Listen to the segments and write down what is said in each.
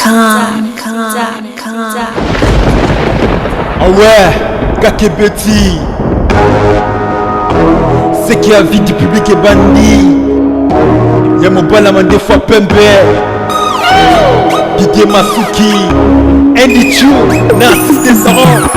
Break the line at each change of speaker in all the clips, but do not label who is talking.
Com.
Ah ouais, Kakebeti. Ce qui a vie du public est bandit. Ya mobala mandefa pembe. Didier Masuki. Andy Chu. Narcisse Desarans.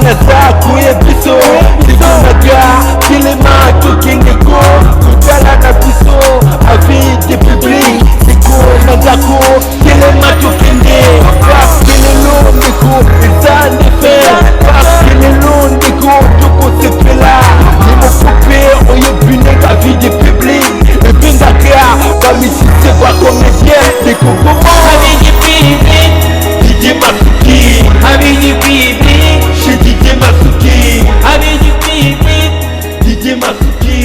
Naza koye biso ndeko na ga telema tokende ko kotala na biso avis de public ndeko na ndako telema tokende parce lelo ndeko eza nde fete parce lelo ndeko tokosepela ye moko mpe oyebi ndenge avis de public ebengaka bamisise bacomédien ndeko koma Didier Masuki chez Didier Masuki Didier Masuki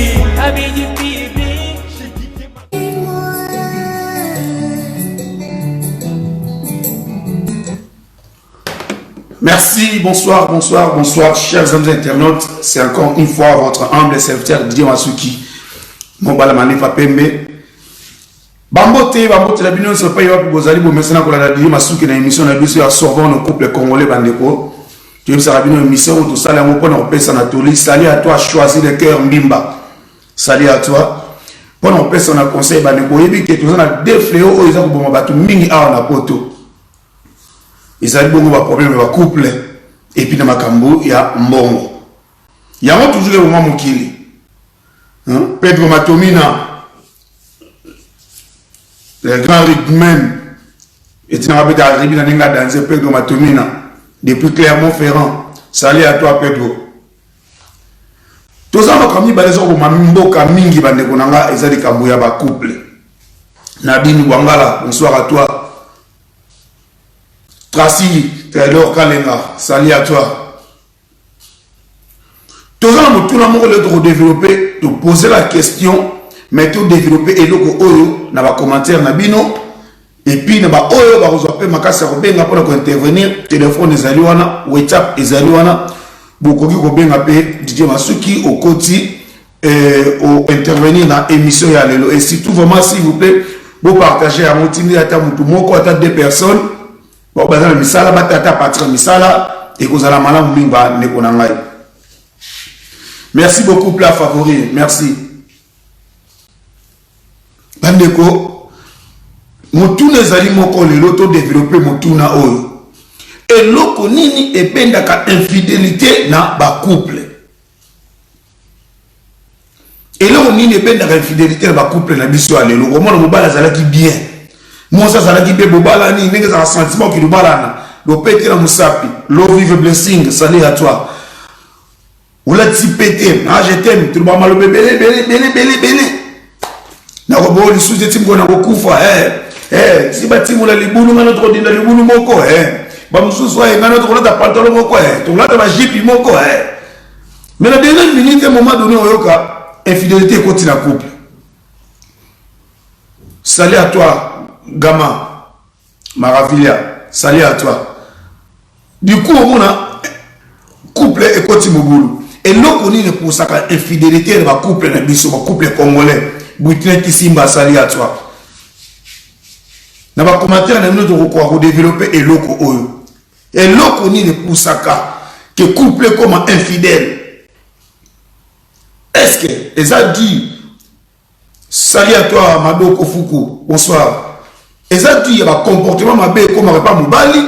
chez Didier
Merci, bonsoir, bonsoir, bonsoir, chers amis internautes. C'est encore une fois votre humble serviteur Didier Masuki. Mobala Manefa Pembe. Bambote, bambote na bino nyonso epai wapi bozali bomesana kolanda Didier Masuki na émission na biso ya Sauvons nos couples congolais bandeko. Toyebisaka bino émission oyo tosala yango mpona kopesa na toli. Salut à toi, choisis le cœur Mbimba. Salut à toi. Mpona kopesa na conseil bandeko, oyebi ke toza na deux fléaux oyo eza koboma bato mingi awa na poto. Ezali bongo ba problème ya ba couple et puis na makambo ya mbongo. Yango toujours eboma mokili. Hein? Pedro Matomina, le grand rythme, etinaka mpe arribi na ndenge adanse Pedro Matomina depuis Clermont-Ferrand. Salut à toi Pedro. Toza makambo mibale eza koboma mboka mingi bandeko na nga, eza likambo ya ba couple. Nadine Bwangala, bonsoir à toi. Tracy Taylor Kalenga, salut à toi. Toza na motuna moko lelo tokodeveloppe, topose la question mais todeveloppe eloko oyo na bacommentaire na bino epuis na baoyo bakozwa mpe makasi ya kobenga mpona kointervenir. Telefone ezali wana, WhatsApp ezali wana, bokoki kobenga mpe Didier Masuki okoti ointervenir na émission ya lelo. Et surtout vraiment s'il vous plaît bopartage yango, tindi ata motu moko ata deux personnes bao baza na misala, batata partir ya misala, ekozala malamu mingi bandeko na ngai. Merci beaucoup plat favori, merci bandeko. Motuna ezali moko lelo, todeveloppe motuna oyo: eloko nini ebendaka infidélité na bacouple? Eloko nini ebendaka infidélité na bacouple na biso ya lelo? Komona mobali azalaki bien, mwasi azalaki bien, bobalani ndenge ezalaka sentiment okili obalana, lopete na mosapi, love blessing, salut à toi, olatisi pete, ah je t'aime, toloba maloba ebele ebele ebele ebele ebele, nakoboyo lisusu te, ti moko nakokufa, si batimola libulu ngana tokodinda libulu moko, bamosusu aye ngana tokolata pantalon moko, tokolata bajipi moko, mais na dernière minute, un moment donné oyoka infidélité ekoti na couple. Salut à toi Gama Maravilha, salut à toi. Du coup omona couple ekoti mobulu. Eloko nini epusaka infidélité na bacouple na biso, bacouple congolais? Butin Kisimba, salut à toi. Na bacommentaire na bino tokokoka kodeveloppe eloko oyo: eloko nini epusaka ke couple ekoma infidèle? Est-ce que eza dit? Salut à toi Maboko Fuku, bonsoir. Eza dit ya bacomportement mabe ekomaka epai mobali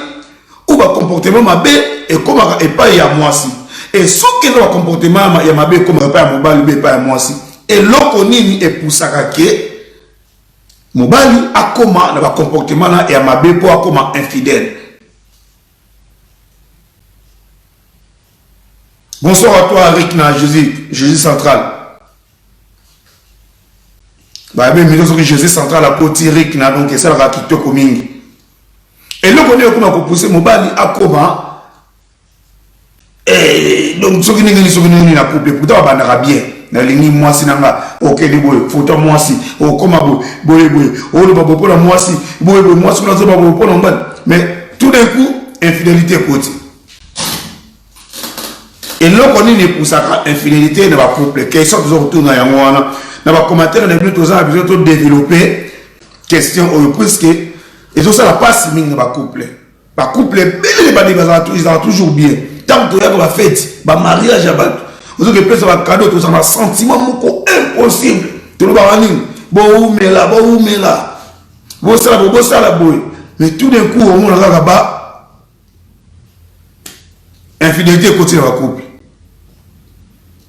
ou bacomportement mabe ekomaka epai ya mwasi? E soki eza bacomportement ya mabe ekomaka epai ya mobali mpe epai ya mwasi, eloko nini epusaka ke mobali akoma na bacomportement na ya mabe mpo akoma infidèle? Bonsoir à toi Rick na Jésus, Jésus central. Bayabe mino soki Jésus central akoti Rick na donc esalaka kitoko mingi. Eloko nini ekoma kopousse mobali akoma Eh, donc soki ndenge nini, soki ndenge nini na couple, pourtant babandaka bien. Nalingi mwasi na nga, okende boye, foto ya mwasi, okoma boye boye boye, oloba boye mpona mwasi boye boye, mwasi kuna azoba boye mpona mobali, mais tout d'un coup infidélité ekoti. Eloko nini epusaka infidélité na bacouple? Question toza kotuna yango wana na bacommentaire na bino. Toza na biso todéveloppe question oyo, puisque ezosala mpasi mingi na bacouple. Bacouple ebele bande ezalaka toujours bien. Ntango toyaka bafete, bamariage ya bato, ozoki epesa bacadeau, tozala na sentiment moko impossible. Tolobaka nini? Boumela, boumela, bosala boye, bosala boye, mais tout d'un coup omona kaka ba infidélité ekoti na bacouple.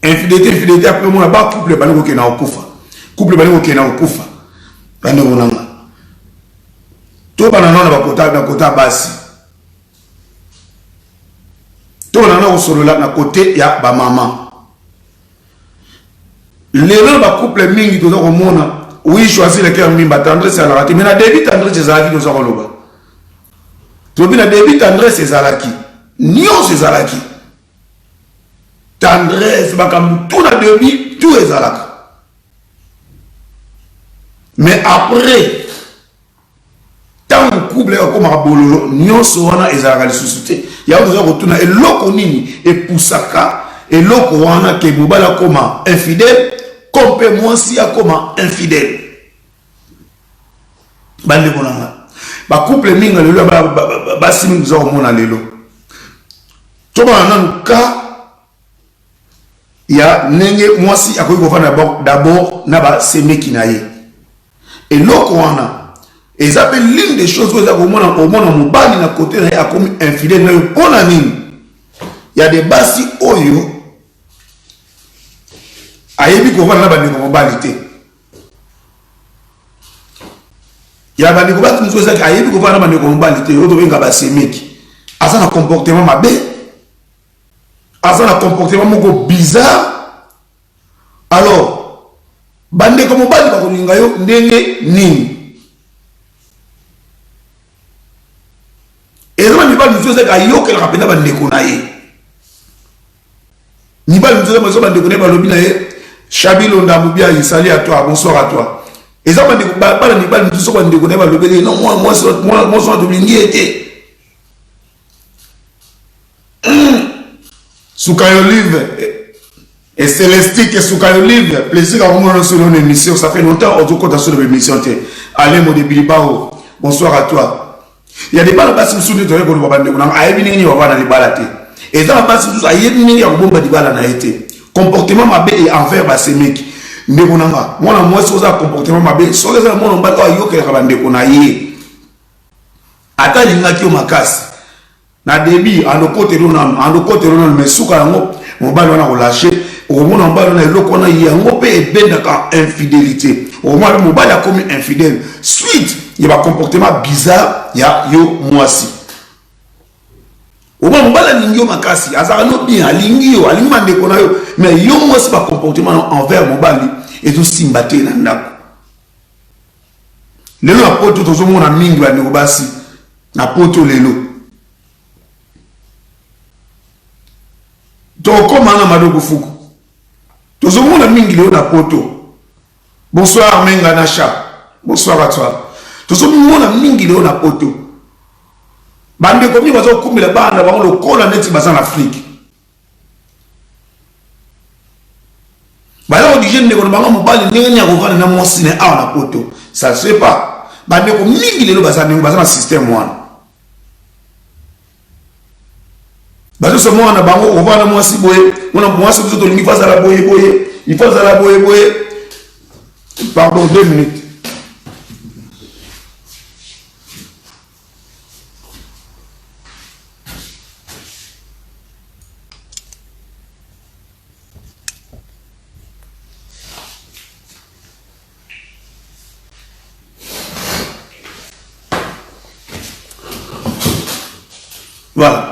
Infidélité, infidélité, après omona bacouple bandi kokende na kokufa, couple bandi kokende na kokufa. Bandeko nanga, tobanda nano na kota basi, tobanda nano kosolola na kote ya bamama. Lelo na bacouple mingi toza komona, oui, choisir le cœur mbimba, tendresse ezalaka te, mais na début tendresse ezalaki. Toza koloba, tolobi na début tendresse ezalaki, nyonso ezalaki tendresse, makambo tout na début, tout ezalaka. Mais après, ntango couple akomaka bololo, nyonso wana ezalaka lisusu te. Yango toza kotuna, eloko nini epusaka eloko wana ke mobali akoma infidèle, ko mpe mwasi akoma infidèle? Bandeko na nga, bacouple mingi lelo, basi mingi toza komona lelo, tobana nanu ka ya ndenge mwasi akoki kovanda d'abord na basemeki na ye. Eloko wana eza mpe l'une des choses oyo eza komona, omona mobali na kote na ye akomi infidèle na yo. Mpo na nini? Ya de basi oyo ayebi kovanda na bandeko mobali te, ya bandeko basi mosusu ezaki ayebi kovanda na bandeko mobali te, oyo tobenga basemeki, aza na comportement mabe, aza na comportement moko bizarre. Alors bandeko mobali bakolinga yo ndenge nini? Eza na mibali mosusu ezaki ayokelaka mpenza bandeko na ye. Mibali mosusu eza bandeko na ye balobi na ye. Chabi Londa Mobiayi, salut à toi, bonsoir à toi. Eza bandeko, bana mibali mosusu, soki bandeko na ye balobeli, non, mwasi wana tolingi ye te. Suka Olive et Célestique Suka Olive, plaisir à vous sur une émission. Ça fait longtemps on compte sur l'émission te. Allez mon Bilbao, bonsoir à toi. Il y a des bana basi mosusu nde toyei koloba, bandeko nanga, ayebi ndenge nini bavanda libala te. Eza na basi mosusu ayebi ndenge ya kobomba libala na ye te, comportement mabe e envers basemeki. Ndeko nanga, mwana mwasi oza comportement mabe, soki eza na mwana mobali oyo ayokelaka bandeko na ye, ata alingaki yo makasi na début, andokotelo nanu, andokotelo nanu, mais suka yango mobali wana kolâcher. Okomona mobali wana, eloko wana yango mpe ebendaka infidélité. Okomona mpe mobali akomi infidèle suite ya bacomportement bizarre ya yo mwasi. Omona mobali alingi yo makasi, azalaka no bien, alingi yo, alingi bandeko na yo, mais yo mwasi bacomportement no envers mobali ezosimba te na ndako. Lelo na poto tozomona mingi bandeko basi na poto lelo, tokokóma na madoko fuku, tozomona mingi lelo na poto. Bonsoir Menga Nasha, bonsoir à toi. Tozomona mingi lelo na poto, bandeko mingi baza kokumbela bana na bango lokola neti baza na Afrique. Baza kodirige ndeko na bango mobali ndenge nini akovanda na mwasi na awa na poto. Ça se fait pas. Bandeko mingi lelo baza ndenge baza na système wana, bazosa mwana na bango ovanda mwasi boye, mwana mwasi biso tolingi faut azala boye boye, il faut azala boye boye. Pardon, 2 minutes. Voilà.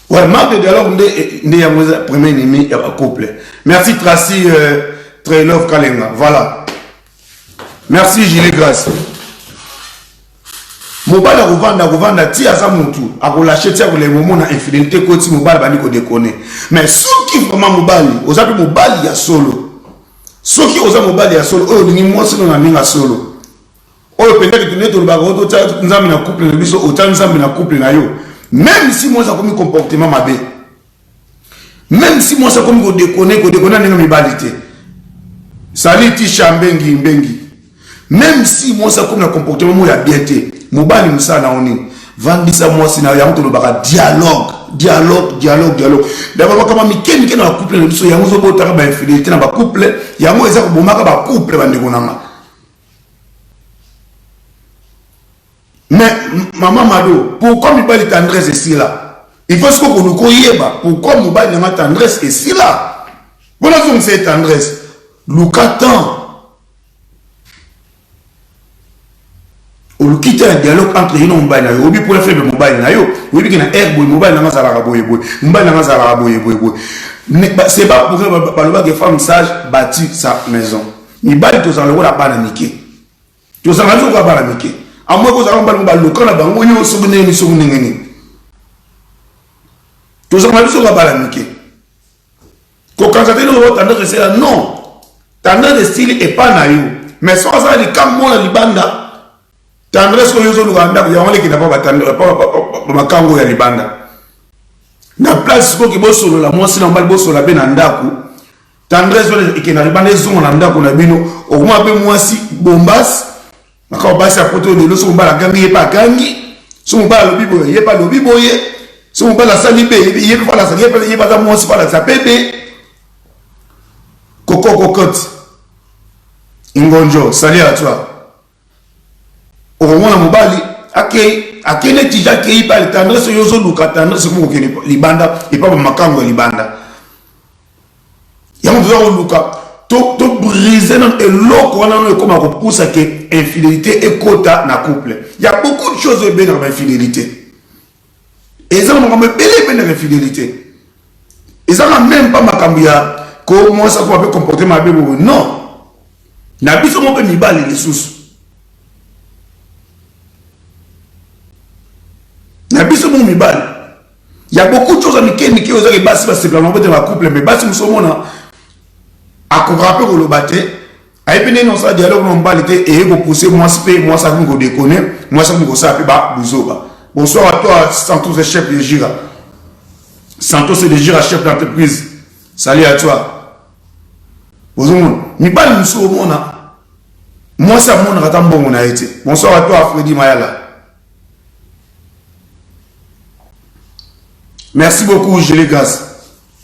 Ouais, manque de dialogue nde nde yango eza premier ennemi ya bacouple. Merci Tracy Trailove Kalenga. Voilà. Merci Gilles Grace. Mobali akovanda akovanda ti aza mutu akolashe ti akolemba omona infidélité ekoti mobali abandi kodekone. Mais soki vraiment mobali oza mpe mobali ya solo, soki oza mobali ya solo oyo olingi mwasi no na ndenge ya solo, oyo mpenza kitu nde tolobaka oyo totya Nzambe na couple na biso, otya Nzambe na couple na yo, même si mwasi akomi comportement mabe, même si mwasi akomi kodekone kodekone ndenge mibali te, sali tisha mbengi mbengi, même si mwasi akomi na comportement moko ya bien te, mobali mosala na yo nini? Vandisa mwasi na yo. Yango tolobaka dialogue, dialogue, dialogue, dialogue. D'abord makambo mike mike na bacouple na biso, yango ezobotaka bainfidélité na bacouple, yango eza kobomaka bacouple, bandeko nanga. Mais mama Mado, pourquoi mibali tendresse esila? Il faut sikoyo koluka oyeba pourquoi mobali nanga tendresse esila, mpona azongisa ye tendresse. Luka temps, oluki te na dialogue entre ye na mobali na yo, oyebi point faible mobali na yo, oyebi ke na aire boye mobali nanga azalaka boye boye, mobali nanga azalaka boye boye boye. C'est pas pour balobaka femme sage bâtit sa maison. Mibali tozala lokola bana mike, tozalaka biso lokola bana mike, amoi kozala mobali baloka na bango yo soki ndenge nini, soki ndenge nini, tozalaka biso lokola bana mike. Kokanisa te eloko tendance esila, non, tendance esili epa na yo, mais soki azala likambo mona libanda, tendresse oyo ozoluka na ndako yango lekenda pa makango ya libanda na place. Sikoki bosolola mwasi na mobali, bosolola mpe na ndako, tendresse wana ekenda libanda, ezonga na ndako na bino, okoma mpe mwasi bombasi makambo basi ya poto lelo. So mobali agangi, ye mpe agangi. So mobali alobi boye, ye mpe alobi boye. So mobali asali be, ye mpe falasa, ye mpe aza mwasi falasa mpe be koko kokote ngonjo. Salut à toi. Okomona mobali akei, akei neti ja akei pale tendresse oyo ozoluka, tendresse ekomi kokende libanda epa bamakango ya libanda. Yango toza koluka tobrise nano eloko wana nano ekóma kopusa ke infidélité ekota na couple. Ya beaucoup de choses oyo ebengaka bainfidélité, eza na makambo ebele ebengaka infidélité, ezaka même pas makambo ya ko mwasi akoma mpe comportement mabe boye, non. Na biso mo mpe mibali lisusu, na biso mo mibali, ya beaucoup de choses ya mike mike oyo ezaki basi basepela nango te na couple. Mais basi mosusu omona akokaka mpe koloba te, ayebi ndenge osala dialogue na mobali te, eye kopousse mwasi mpe mwasi akomi kodekone, mwasi akomi kosala mpe babuzoba. Bonsoir à toi Santos, chef de Gira. Santos de Gira, chef d'entreprise, salut à toi. Ozomona mibali mosusu, omona mwasi amonaka ata mbongo na ye te. Bonsoir à toi Fredi Mayala, merci beaucoup. Julie Grâce,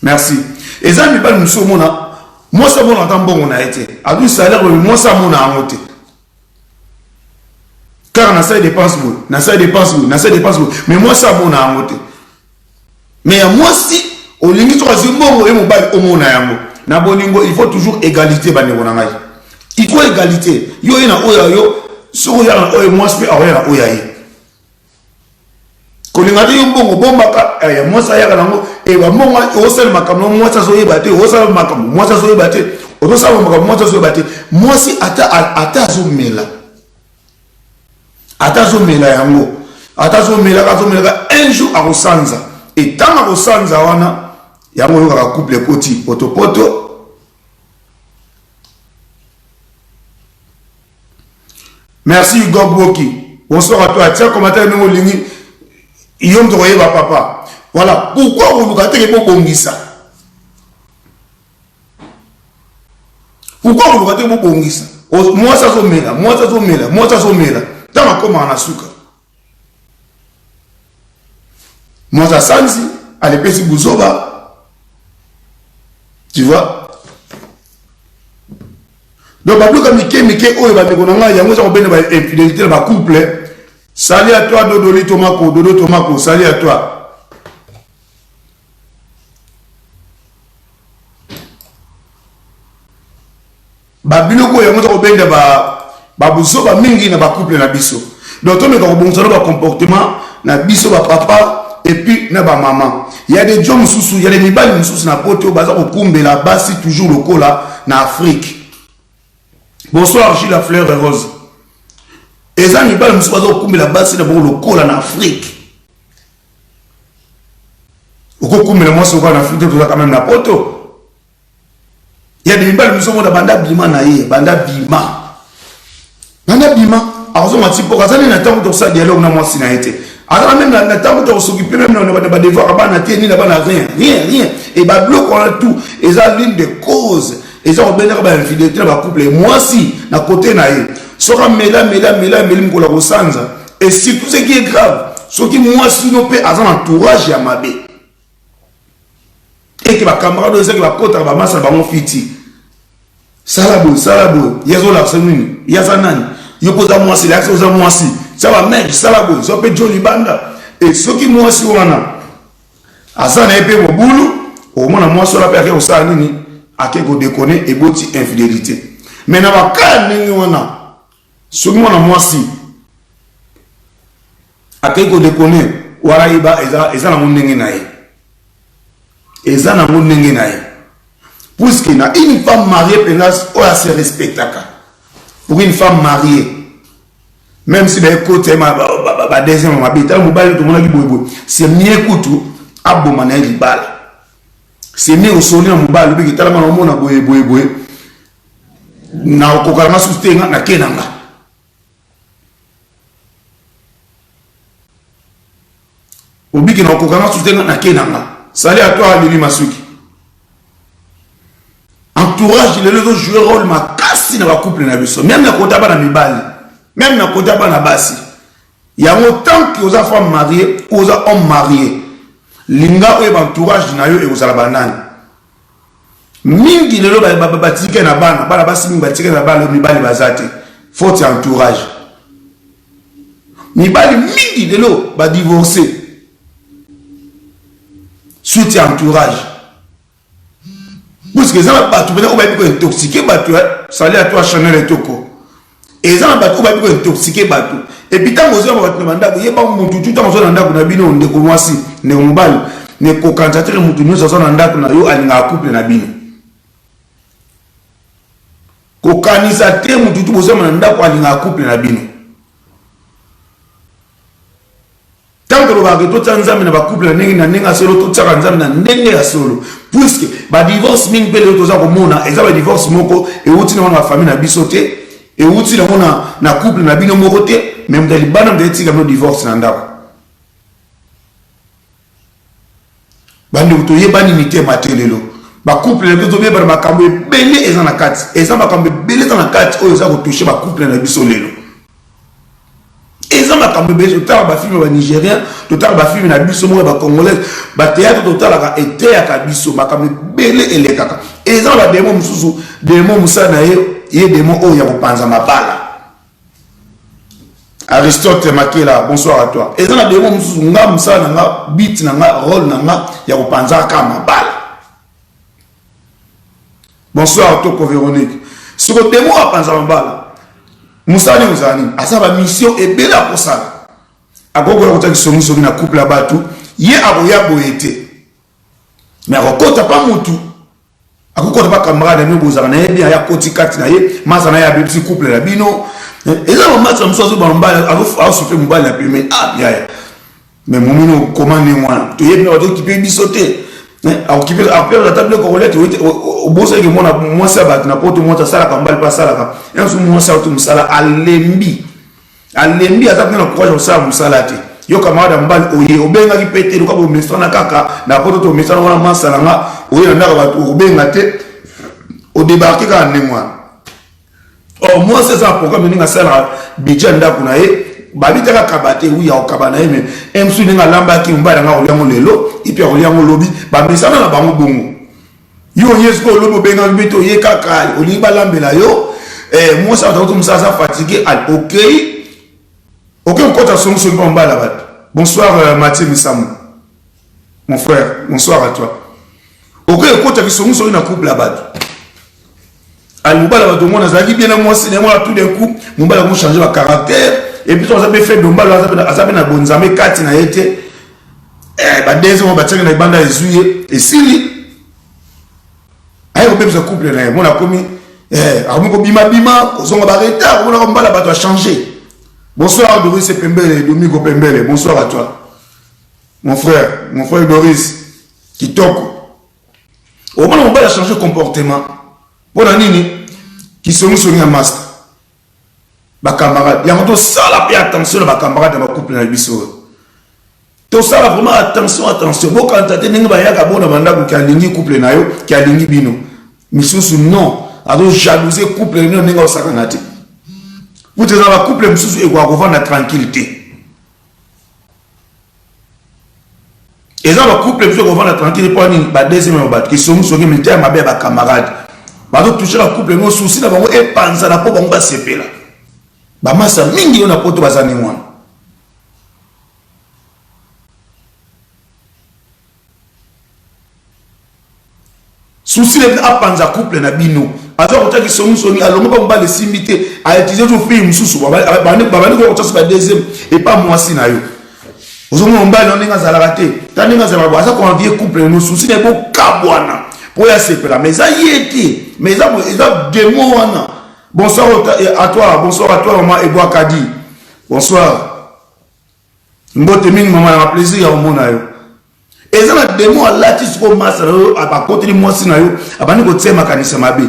merci. Eza mibali mosusu, omona mwasi amonaka ata mbongo na ye te, azwi salaire boye, mwasi amona yango te, kaka nasali dépense boye, nasali dépense boye, nasali dépense boye, mais mwasi amona yango te. Mais ya mwasi olingi soki azwi mbongo, ye mobali omona yango. Na bolingo il faut toujours égalité, bandeko na ngai, il faut égalité. Yo ye na oyo ya yo, soki oyaka na oyo, mwasi mpe akoya na oyo ya ye. Kolinga te yo mbongo bombaka ya mwasi ayaka nango e bambongo, osala makambo mwasi azoyeba te, osala makambo mwasi azoyeba te, ozosala makambo mwasi azoyeba te. Mwasi ata ata azomela, ata azomela yango, ata azomelaka, azomelaka, un jour akosanza. Etango akosanza wana, yango oyokaka couple ekoti potopoto. Merci Hugo Boki, bonsoir à toi. Tia commentaire ndenge olingi, yo moto koyeba papa. Voilà pourquoi koluka teke bobongisa, pourquoi koluka teke bobongisa. Mwasi azomela, mwasi azomela, mwasi azomela, ntango akomaka na suka, mwasi asanzi, alepesi buzoba, tu vois. Donc babiloko mike mike oyo, bandeko na ngai, yango eza kobenda bainfidélité na bacouple. Salut à toi Dodoli Tomako, Dodo Tomako, salut à toi. Babiloko oyo yango eza kobenda babuzoba mingi na bacouple na biso. Donc tomeka kobongisa na bacomportement na biso, bapapa et puis na bamama. Ya de jo mosusu, ya de mibali mosusu na poto baza kokumbela basi toujours lokola na Afrique. Bonsoir Gilles Fleur Rose. Eza mibali mosusu baza kokumbela basi na bango lokola na Afrique. Okokumbela mwasi lokola na Afrique te, toza quand même na poto. Ya de mibali mosusu omona banda bima na ye, banda bima. Banda bima, akozonga ti mpoka azali na ntango tokosala dialogue na mwasi na ye te. Aza na même na ntango tokosokipe même na ba devoir ya bana te, ni na bana rien, rien, rien. Et ba biloko wana tout eza l'une des causes eza kobendaka ba infidélité na ba couple. Mwasi na côté na ye soki amela amela amela ameli mokolo ya kosanza, et surtout ce qui est grave, soki mwasi no mpe aza na entourage ya mabe eke bacamarade oyo ezaki bakotaka bamasa na bango fiti, sala boye sala boye, ye azolakisa nini, ye aza nani, yo mpo oza mwasi, lakisa oza mwasi, tia bamege, sala boye, zwa mpe jo libanda. E soki mwasi wana aza na ye mpe mobulu, okomona mwasi wana mpe ake kosala nini, ake kodekone, eboti infidélité. Mais na baka ya ndenge wana, soki mwana mwasi akei kodekone wana, yeba eza nango ndenge na ye, eza nango ndenge na ye, puisque na une femme mariée mpenza oyo ase respectaka, pour une femme mariée, même si baekota ye ba deuxième mabe, tala mobali tomonaki boyeboye, c'est mieux kutu aboma na ye libala. C'est mieux osoli na mobali, obiki tala mwana, omona boye boye boye, na okoka na susu te, nga nake na nga. Obiki na okoka na susu te, nga nake na nga. Sali à toi Lili Masuki. Entourage lelo ezo jouer rôle makasi na bacouple na biso, même na kota bana mibali, même na kota bana basi. Yango tant que oza femme mariée ou oza homme marié, linga oyo entourage na yo ekozala banani. Mingi lelo batike na bana, bana basi mingi batike na bana mibali baza te, faute ya entourage. Mibali mingi lelo badivorce suite ya entourage, puisque eza na bato mpenza oyo bayebi kointoxique bato. Sali à toi Chanel Etoko. Eza na bato oyo bayebi kointoxique bato. Et puis ntango ozoyamba bato na bandako, yeba mutu tu ntango oza na ndako na bino, ndeko mwasi, ndeko mobali, nekokanisa teke mutu nyonso aza na ndako na yo alingaka couple na bino. Kokanisa te mutu tu bozama na ndako alingaka couple na bino. Ntango tolobaka ke totya Nzambe na bacouple na ndenge na ndenge ya solo, totyaka Nzambe na ndenge ya solo, puisque badivorce mingi mpe lelo toza komona eza badivorce moko euti nango na bafamille na biso te, euti nango na couple na bino moko te, mais moto ya libanda moto etika bino divorce na ndako. Bandeko, toyebani mitema te lelo. Bacouple na biso toyebana, makambo ebele eza na kati, eza makambo ebele eza na kati oyo eza kotouche bacouple na biso lelo. Eza makambo ebele. Totala bafilme ya banigérien, totala bafilme na biso moko ya bacongolaise, batéâtre totalaka eteyaka biso makambo ebele elekaka. Eza na bademo mosusu, demo mosala na ye, ye demo oyo ya kopanza mabala. Aristote Makela, bonsoir à toi. Eza na demo mosusu, nga mosala na nga, bit na nga, rôle na nga ya kopanzaka mabala. Bonsoir Toko Véronique. Siko demo apanza mabala, mosala nini ozala nini? Aza bamission ebele akosala. Akoki koya kotaki songisongi na couple ya bato, ye akoya boye te, mais akokota pa mutu, akokota pa camarade na bino bozala na ye bien, aya koti kati na ye masa na ye, abebisi couple na bino. Eza bamasa mosusu azoba mobali, azosouffle mobali na pembeni. Ah yaya, mais momino okoma ndenge wana, toyebi na bato okipe biso te, akokipe ata biloko kolia te. Obosaki mwana mwasi ya bato na poto, mwasi asalaka, mobali mpe asalaka yanso, mwasi auti mosala, alembi, alembi, aza mpe na courage kosala mosala te. Yo camarade ya mobali oye, obengaki mpe te, luka bomesana kaka na poto, tomesana wana, masa na nga oye na ndako bato okobenga te, odébarque kaka ndenge wana. Or mwasi aza na programme ndenge asalaka budget ya ndako na ye, babitaka kaba te, wi akokaba na ye, mais msu ndenge alambaki, mobali yanga akolia yango lelo et puis akolia yango lobi, bamesana na bango bongo. Yo oye sikoyo olobi obengaki mpe te, oye kaka olingi balambela yo. Mwasi ato mosala, aza fatigue, okei okei kokɔta songisongi mpa mobali ya bato. Bonsoir Mathieu Misamu, mon frère, bonsoir à toi. Okei okotaki songisongi na couple ya bato. Ali mobali ya bato omona azalaki bien na mwasi na ye mwana, tout d'un coup mobali akomi change bacaractère, et puis aza mpe faible, mobali aza mpe na bonzambe kati na ye te. Badeuxième batiaki na libanda ezwi ye, esili, aye kobebisa couple na ye. Mona akomi, akomi kobimabima, kozonga baretard, omonaka mobali ya bato achange. Bonsoir Doris Pembele, Domingo Pembele, bonsoir à toi. Mon frère, mon frère Doris, kitoko. Omona mobali a changer comportement. Pona nini? Kisongisongi ya master. Ba camarades, yango tosala pe attention na ba camarades ya ba couple na biso. Tosala vraiment attention, attention. Bokanta te ndenge bayaka bona bandako ki alingi couple na yo, ki alingi bino. Misusu non, azo jalouser couple na bino ndenge osakana te. Kutu eza ba couple mosusu ekoka kovanda tranquille te. Eza ba couple mosusu ekovanda tranquille mpo nini? Ba deuxième ya bato kisongisongi militaire mabe ya ba camarade bazo toucher ba couple ngo souci na bango epanzana mpo bango basepela. Ba masa mingi yo na poto baza ndenge wana. Souci na bino apanza couple na bino. Aza kotia kisongisongi alongo pa mobali esimbi te a utiliser toujours fille mosusu babandi kotia ba deuxième epa mwasi na yo. Ozomona mobali na ndenge azalaka te ta ndenge azalaka boye aza koenvie couple na bino souci na ye bokabwana mpo ye asepela mais eza ye te mais eza demo wana. Bonsoir à toi, bonsoir à toi maman Eboa Kadi. Bonsoir. Mbote mingi mama na plaisir ya komona yo. Eza na demo alati sikoyo masa na yo abakoteli mwasi na yo abandi kotia makanisi mabe.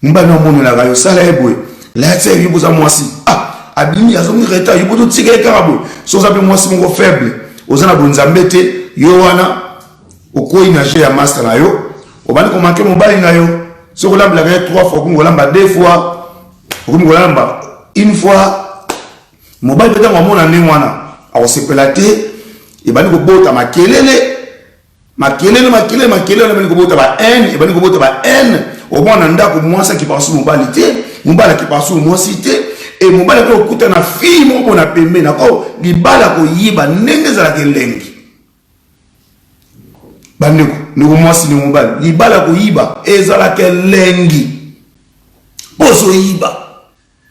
Mobali na omonelaka yo sala ye boye. Latisa ye yo boza mwasi. Ah, abimi azongi retard yo bozo tika ye kaka boye. So oza mpe mwasi moko faible, oza na bonzambe te, yo wana okwei na jeu ya master na yo, obandi komanke mobali na yo. Soki olambelaka ye 3 fois, okomi kolamba 2 fois, okomi kolamba une fois. Mobali mpe ntango amona ndenge wana akosepela te, ebandi kobota makelele makelele makelele makelele, ebandi kobota ba haine, ebandi kobota ba haine. Omona na ndako mwasi akipaka su mobali te, mobali akipaka su mwasi te, e mobali akoki kokuta na fille moko bona pembeni ako libala koyiba ndenge ezalaka elengi. Bandeko, ndeko mwasi, ndeko mobali, libala koyiba ezalaka elengi mpo ozoyiba.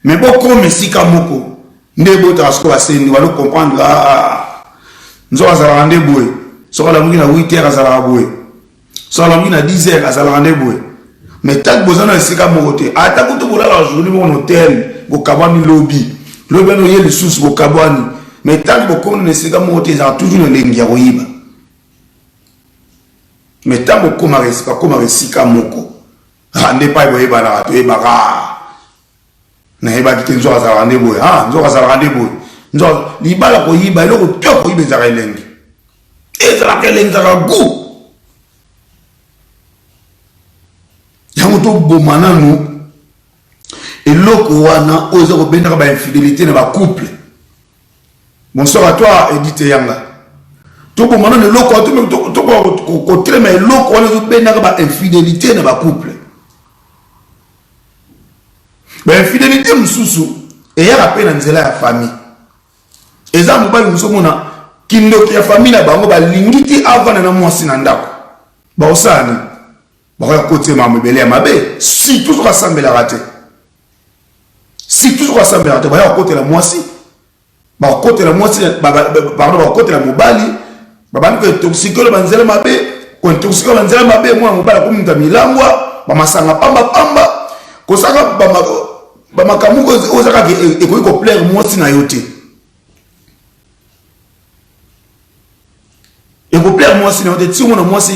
Mais bokoma esika moko nde ebotaka sikoyo basendi balo comprendre ah, nzoka azalaka nde boye, soki alamuki na 8 heures azalaka boye, soki alamuki na 10 heures azalaka nde boye. Mais tant boza na esika moko te, ata kutu bolalaka journée moko na hotel, bokabwani lobi lobi wana oye lisusu bokabwani, mais tant bokomi na esika moko te, ezalaka toujours na elengi ya koyiba. Mais tant bokomaka esika moko, ah, nde pai boyebanaka, toyebaka nayebaki te nzoka azalaka nde boye, ah, nzoka azalaka nde boye. Nzoka libala koyiba eloko te, koyiba ezalaka elengi, ezalaka elengi, ezalaka goût. Yango toboma nanu eloko wana oyo eza kobendaka ba infidélité na ba couple. Bonsoir à toi Edith Yanga. Toboma nanu eloko wana, tokoka kotelema eloko wana ezobendaka ba infidélité na ba couple. Ba infidélité mosusu eyaka mpe na nzela ya famille. Eza mobali mosusu omona kindoki ya famille na bango, balingi te avanda na mwasi na ndako. Bakosala nini? Bakoya kotia makambo ebele ya mabe, surtout soki asambelaka te, surtout soki asambelaka te, baya kokotela mwasi, bakotela mwasi, pardon, bakotela mobali, babandi kointoxike na banzela mabe, kointoxike na banzela mabe. Mwana mobali akomi moto ya milangwa, bamasanga pamba pamba, kosaka bamakambo oyo eza kaka ekoki koplaire mwasi na yo te, ekoplaire mwasi na yo te. Ti omona mwasi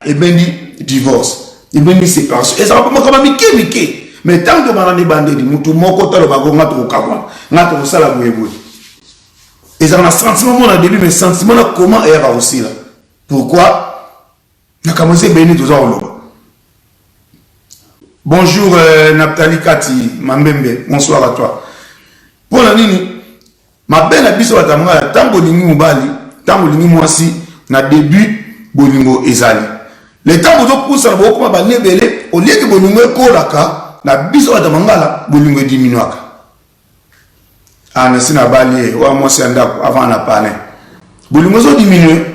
ebendi divorce, ebendi séparation, ezalaka makambo mike mike. Mais ntango tobanda na ebandeli, motu moko talobaka nga tokokabwana, nga tokosala boye boye, ezalaka na sentiment moko na début, mais sentiment na comment eyaka kosila. Pourquoi makambo eza ebele toza koloba. Bonjour Naphtali Kati Mambembe, bonsoir à toi. Mpona nini mabe na biso bato ya mongala, ntango olingi mobali, ntango olingi mwasi, na début bolingo ezali, le ntango ozopusana bokoma bane ebele, olieki bolingo ekolaka. Na biso bato ya mangala bolingo ediminuaka. Ah, nasi nabali ye wa mwasi ya ndako avant na palin, bolingo ezodiminue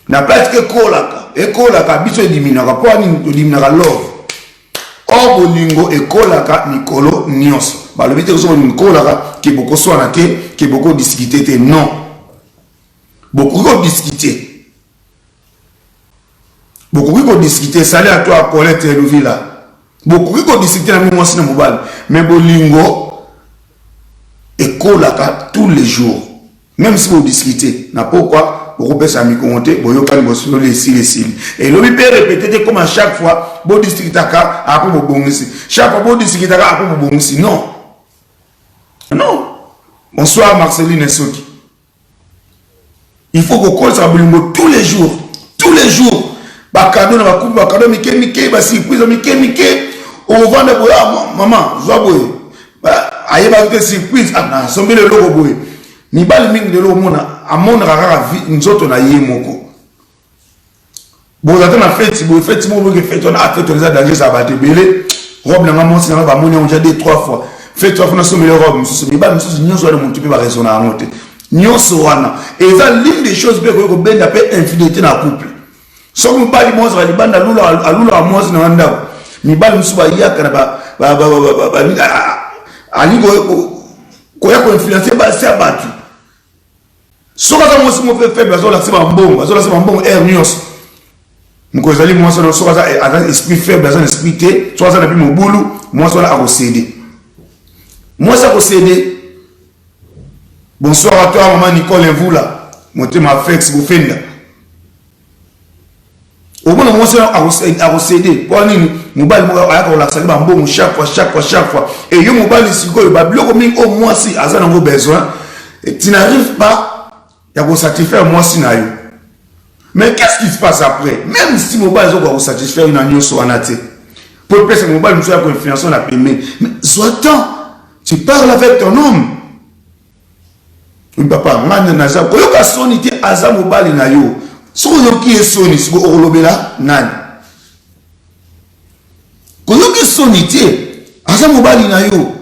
na place ekolaka, ekolaka biso ediminuaka. Mpo nini todiminaka love? Or bolingo ekolaka mikolo nyonso. Balobi te soki bolingo ekolaka ke bokoswana te, ke bokodiskute te. Non, bokoki kodiskute, bokoki kodiskute. Salut à toi Colette Luvila. Bokoki kodiskute na bino mwasi na mobali, mais bolingo ekola. Ekolaka tous les jours. Même si bodiscute na pokwa, bokopesa mikongo te, boyokani, bosololi, esili, esili. Elobi mpe répété te, comme à chaque fois bodiscutaka, après bobongisi, chaque fois bodiscutaka, après bobongisi. Non, non. Bonsoir Marceline Soki. Il faut kokolisaka bolingo tous les jours, tous les jours. Bacadeaux na bacouple, bacadeaux mike mike, basurprise mike mike. Ovanda boye: "Ah, mama, zwa boye." Ayebaki te surprise. Ah, nasombeli eloko boye. Mibali mingi lelo, omona amonaka kaka nzoto na ye moko. Boza te na feti boye, feti moko boke, feti wana, ah, feti wana eza danger, ezala bato ebele. Robe nanga, mwasi nanga bamoni yango ja deux, trois fois. Feti wana, nasombeli robe mosusu. Mibali mosusu nyonso wana, motu mpe baraisonna yango te. Nyonso wana eza l'une des choses mpe ekoki kobenda mpe infidélité na couple. Soki mobali mwasi azala libanda, alulaka mwasi na ndako. Mibali mosusu bayaka na alingi koya koinfluencer basi ya bato. Soki aza mwasi mo mpe faible, azolakisa bambongo, azolakisa bambongo aire nyonso. Mokolo ezali mwasi wana, soki aza esprit faible, aza na esprit te, soki aza na mpe mobulu, mwasi wana akocéder, mwasi akocéder. Bonsoir à toi, mama Nicole Mvula, motema Fex Bofenda. Omona mwasi wana akocéder. Mpo nini? Mobali moko ayaka kolakisaki bambongo chaque fois, chaque fois, chaque fois. E yo mobali sikoyo, babiloko mingi oyo mwasi aza nango besoin, tu n'arrives pas ya kosatisfaire mwasi na yo. Mais qu'est-ce qui se passe après? Même si mobali azokoka kosatisfaire yo na nyonso wana te, po epesa mobali mosusu ya koinfluence na pembeni, mais zwa temps, tu parles avec ton homme: "Oui papa, ngai naza koyoka soni te." Aza mobali na yo. Soki oyoki ye soni, sikoyo okolobela nani? Koyoki soni te, aza mobali na yo,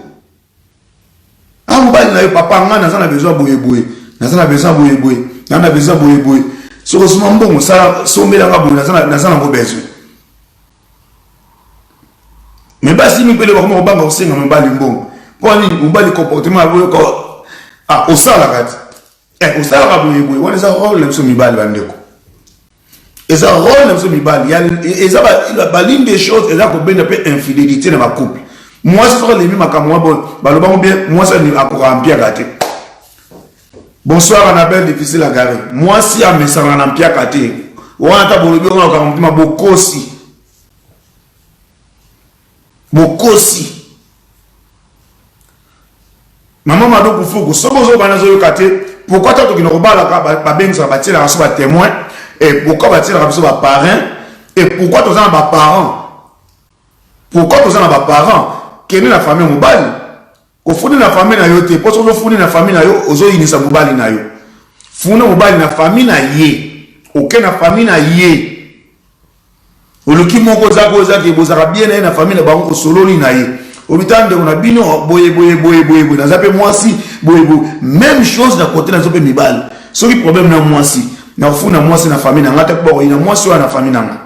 aza mobali na yo. "Papa, ngai naza na besoin boyeboye, naza na besoin boyeboye, naza na besoin boyeboye. Soki osoma mbongo, sala, sombelanga boye, naza nango besoin." Mais basi mipele bakoma kobanga kosenga mobali mbongo. Mpo nini? Mobali comportement aboyoka: "Ah, osalaka ti, eh, osalaka boyeboye." Wana eza rôle na biso mibali, bandeko, eza rôle na biso mibali. Eza baline des choses eza kobenda mpe infidélité na bacouple. Mwasi soki alemi makambo wana, balobango bien, mwasi akokaka mpiaka te. Bonsoir Annabelle, difficile à garer. Mwasi amesaka na mpiaka te. Wana ata bolobi wana, okanga motema, bokosi, bokosi. Mama Madoku Fuku, soki ozobana, azoyoka te. Pourquoi ta tokende kobalaka, babengisaka, batielaka biso batémoin? Et pourquoi batielaka biso baparrain? Et pourquoi toza na baparent? Pourquoi toza na baparent? Kende na famille mobali, kofundi na famille na yo te, mpo soki ozofundi na famille na yo, ozoyinisa mobali na yo. Funda mobali na famille na ye, oke na famille na ye, oluki moko ozaki, ozaki bozalaka bien na ye na famille na bango, osololi na ye, obita ndeko na bino boye boye boye boye boye, naza mpe mwasi boye boye. Même chose na côté nazo mpe mibali. Soki problème na mwasi, na kofunda mwasi na famille na nga te, mpo bakoyina mwasi oyo na famille na nga.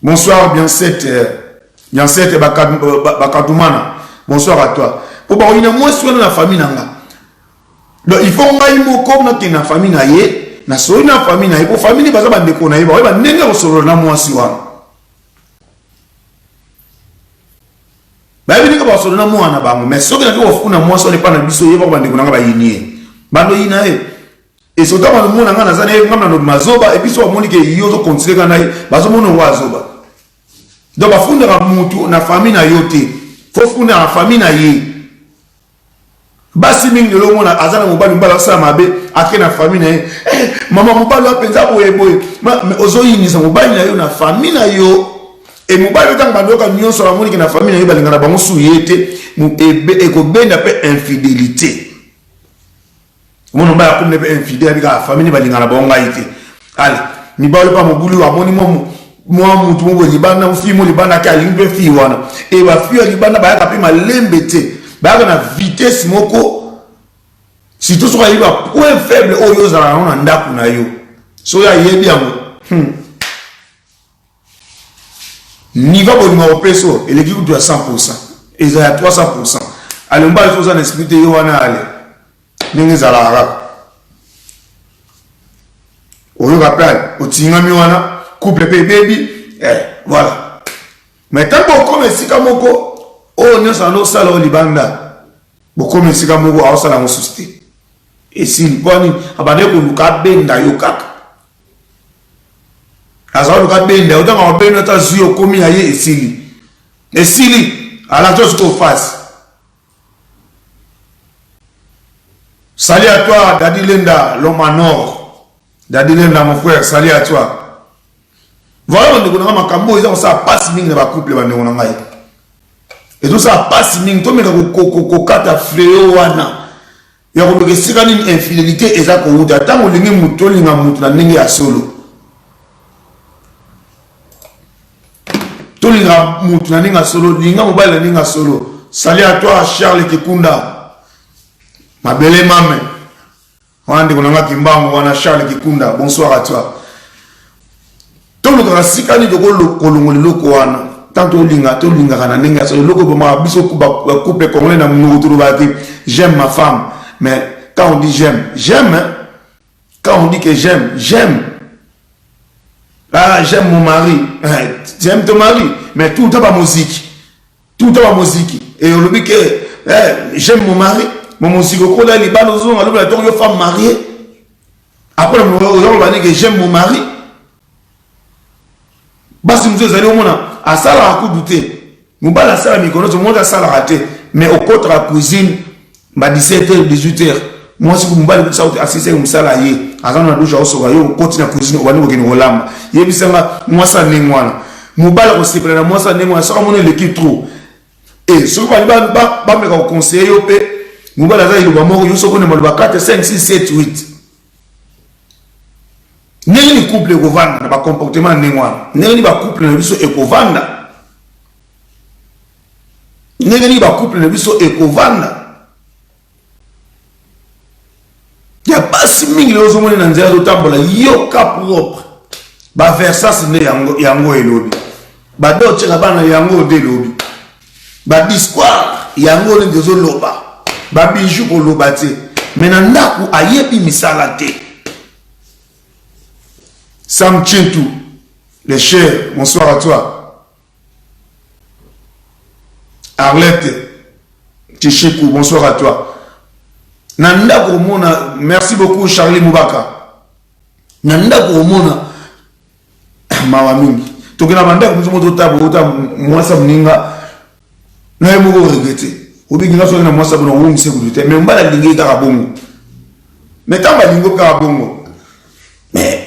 Bonsoir bien set, bien set Bakatumana, bonsoir à toi. Mpo bakoyina mwasi wana na famille na nga, donc il faut ngai moko nakende na famille na ye, nasoli na famille na ye, po famille baza bandeko na ye, bakoyeba ndenge kosolola na mwasi wana, bayebi ndenge basolola na mwana bango. Mais soki naki kofuna mwasi wana epa na biso, ye bako bandeko nanga bayini ye, bando yina ye. Esota balomona nga naza na ye, nga na mazoba. Et puis so bamoni ke yo ozocontinue kaka na ye, bazomona ngo azoba. Donc bafundaka mutu na famille na yo te, faut funda na famille na ye. Basi mingi lelo, omona aza na mobali, mobali asala mabe, ake na famille na ye: "Eh, mama, mobali wa mpenza boye boye." Ozoyinisa mobali na yo na famille na yo. E mobali ntango bandoyoka nyonso, bamoniki na famille na yo balinga na bango su ye te, ekobenda mpe infidélité. Omona mobali akomi mpe infidèle, abika famille balinga na bango ngai te. Ale mibali mpa mobulu, amoni mwa mutu moko libanda, fille mo libanda, ake alingi mpe fille wana. E bafille ya libanda bayaka mpe malembe te, bayaka na vitesse moko, surtout soki ayebi bapoint faible oyo ozala yango na ndako na yo. Soki ayebi yango, niveau bolingo kopesa oyo eleki kutu ya 100, eza ya 300. Ale mobali so oza na esprit te, yo wana, ale ndenge ezalaka kaka, oyoka mpe ale otingami wana, couple mpe ebebi. Eh, voilà. Mais ntango okoma esika moko oyo nyonso anda osala oyo libanda, Bokomi esika moko aosala yango susu te. Esili mpo nini? Abandaki koluka abenda yo kaka. Azala koluka abenda yo, ntango abenda ata azwi yo okomi ya ye, esili. Esili, alakisi yo sikoyo face. Salut à toi, Dadi Lenda, l'homme en or. Dadi Lenda, mon frère, salut à toi. Voilà, bandeko na nga, makambo oyo eza kosala pasi mingi na ba couple, bandeko na ngai. Ezosala pasi mingi, tomeka kokata fléau wana ya koluka esika nini infidélité eza kowuta. Ntango olingi motu, olinga motu na ndenge ya solo. Tolinga motu na ndenge ya solo, linga mobali na ndenge ya solo. Salut à toi, Charles Kikunda. Mabele mame. Wana ndeko na nga Kimbangu wana Charles Kikunda, bonsoir à toi. Tolukaka sika nini tokolongola eloko wana. Tant tolinga, tolingaka na ndenge ya solo. Eloko ebomaka biso ba couple congolais na monoko tolobaka te j'aime ma femme. Mais quand on dit j'aime, j'aime, hein? Quand on dit que j'aime, j'aime. Ah, j'aime mon mari. J'aime ton mari. Mais tout le temps, ba musique. Tout le temps, ba musique. Et on dit que eh, j'aime mon mari. Mon musique, on a les balles aux ongles, on a une femme mariée. Après, on va dire que j'aime mon mari. Basi mosusu ezali omona asalaka kutu te, mobali asala mikolo nyonso, mwasi asalaka te, mais okotaka cuisine ba 17 heures 18 heures, mwasi mobali kutu sauti asisaki mosala ye aza na douche aosoka, yo okoti na cuisine obandi kokende kolamba. Yebisanga mwasi ya ndenge wana, mobali akosepela na mwasi ya ndenge wana soki amoni eleki trop? E soki bali bameka koconseille yo mpe mobali aza liloba moko, yo soki onema loba 4 5 6 7 8, ndenge nini couple ekovanda na bacomportement ya ndenge wana? Ndenge nini bacouple na biso ekovanda? Ndenge nini bacouple na biso ekovanda? Ya basi mingi lelo ozomoni na nzela azotambola yoka propre, baversas nde yango, yango elobi badolce bana yango nde elobi badiscoire yango nde ezoloba babiju koloba te, me na ndako ayebi misala te. Sam Chintu, les chers, bonsoir à toi. Arlette Chichiku, bonsoir à toi. Na ndako omona, merci beaucoup Charlie Mubaka. Na ndako omona mawa mingi. Tokenda bandako mosusu moto otabo ota mwasi ya moninga na ye moko regrete. Obiki nga soki na mwasi ya bona owumisa kutu te, mais mobali alingi kaka bongo. Mais ntango balingi kaka bongo, mais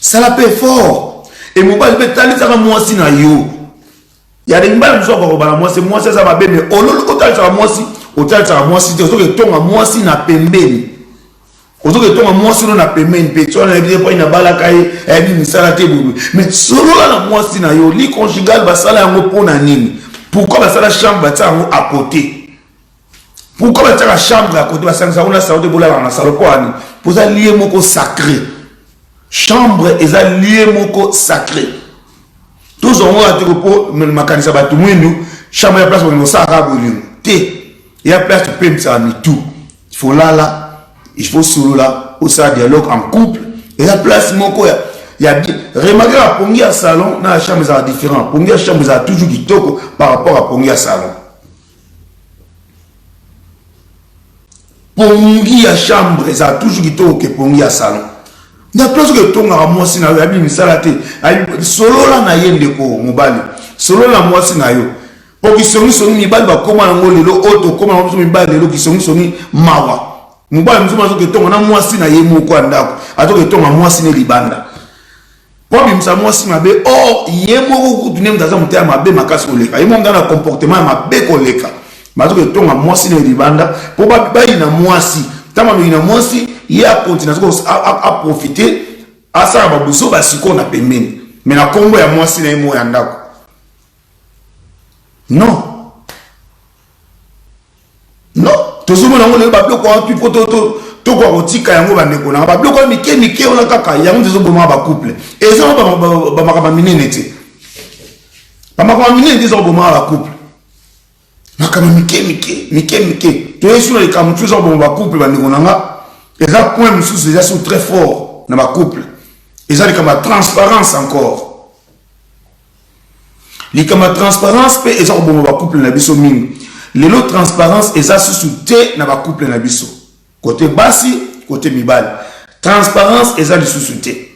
sala mpe effort. E mobali mpe talisaka mwasi na yo. Ya de mibali mosusu akokobala mwasi, mwasi aza mabe, mais ololo otalisaka mwasi, otalisaka mwasi te, ozoki etonga mwasi na pembeni. Ozoki etonga mwasi no na pembeni mpe ti wana yebi te mpo nabalaka ye, ayebi misala te boye. Mais solola na mwasi na yo, lit conjugal basala yango mpo na nini? Pourquoi basala chambre batia yango à côté? Pourquoi batiaka chambre à côté, basangisa yango na salon te, bolalaka na salon mpo ani? Mpo eza lieu moko sacré. Chambre eza lieu moko sacré. Tozwa yango kaka te mpo makanisa bato mwindu, chambre ya place bolingo osalaka bolingo te, ya place topemisaka mitu. Il faut lala, il faut solola, osala dialogue en couple. Eza place moko ya ya bien. Remarquez la pongi ya salon na ya chambre ezala différent. Pongi ya chambre ezala toujours kitoko par rapport à pongi ya salon. Pongi ya chambre ezala toujours kitoko ke pongi ya salon. Na place oyo etongaka mwasi na yo, ayebi misala te, solola na ye ndeko mobali, solola na mwasi na yo. Po kisongisongi mibali bakóma nango lelo oyo, tokóma nango biso mibali lelo, kisongisongi mawa. Mobali mosusu azoki etonga na mwasi na ye moko ya ndako, azoki etonga mwasi ne libanda po abimisa mwasi mabe. Or ye moko kutu nde moto aza motema mabe makasi koleka ye moko, moto na comportement ya mabe koleka, bazoki etonga mwasi na ye libanda mpo bayina mwasi. Ntango baloyina mwasi, ye akontinue azoki aprofite asala babuso basikoyo na pembeni, me na nkombo ya mwasi na ye moko ya ndako. Non, non, tozomona yango lelo babiloko wana mpo tokoka kotika yango bandeko nanga. Babiloko wana mike mike wana kaka yango ezobomaka bacouple. Eza bamakambo minene te, bamakambo minene te eza kobomaka bacouple, makambo mike mike mike mike. Toyesi na likambo mosusu eza koboma bacouple, bandeko na nga. Eza point mosusu eza sur très fort na bacouple, eza likambo ya transparence encore. Likambo ya transparence mpe eza koboma bacouple na biso mingi. Lelo transparence eza susu te na ba couple na biso. Côté basi, côté mibali. Transparence eza lisusu te.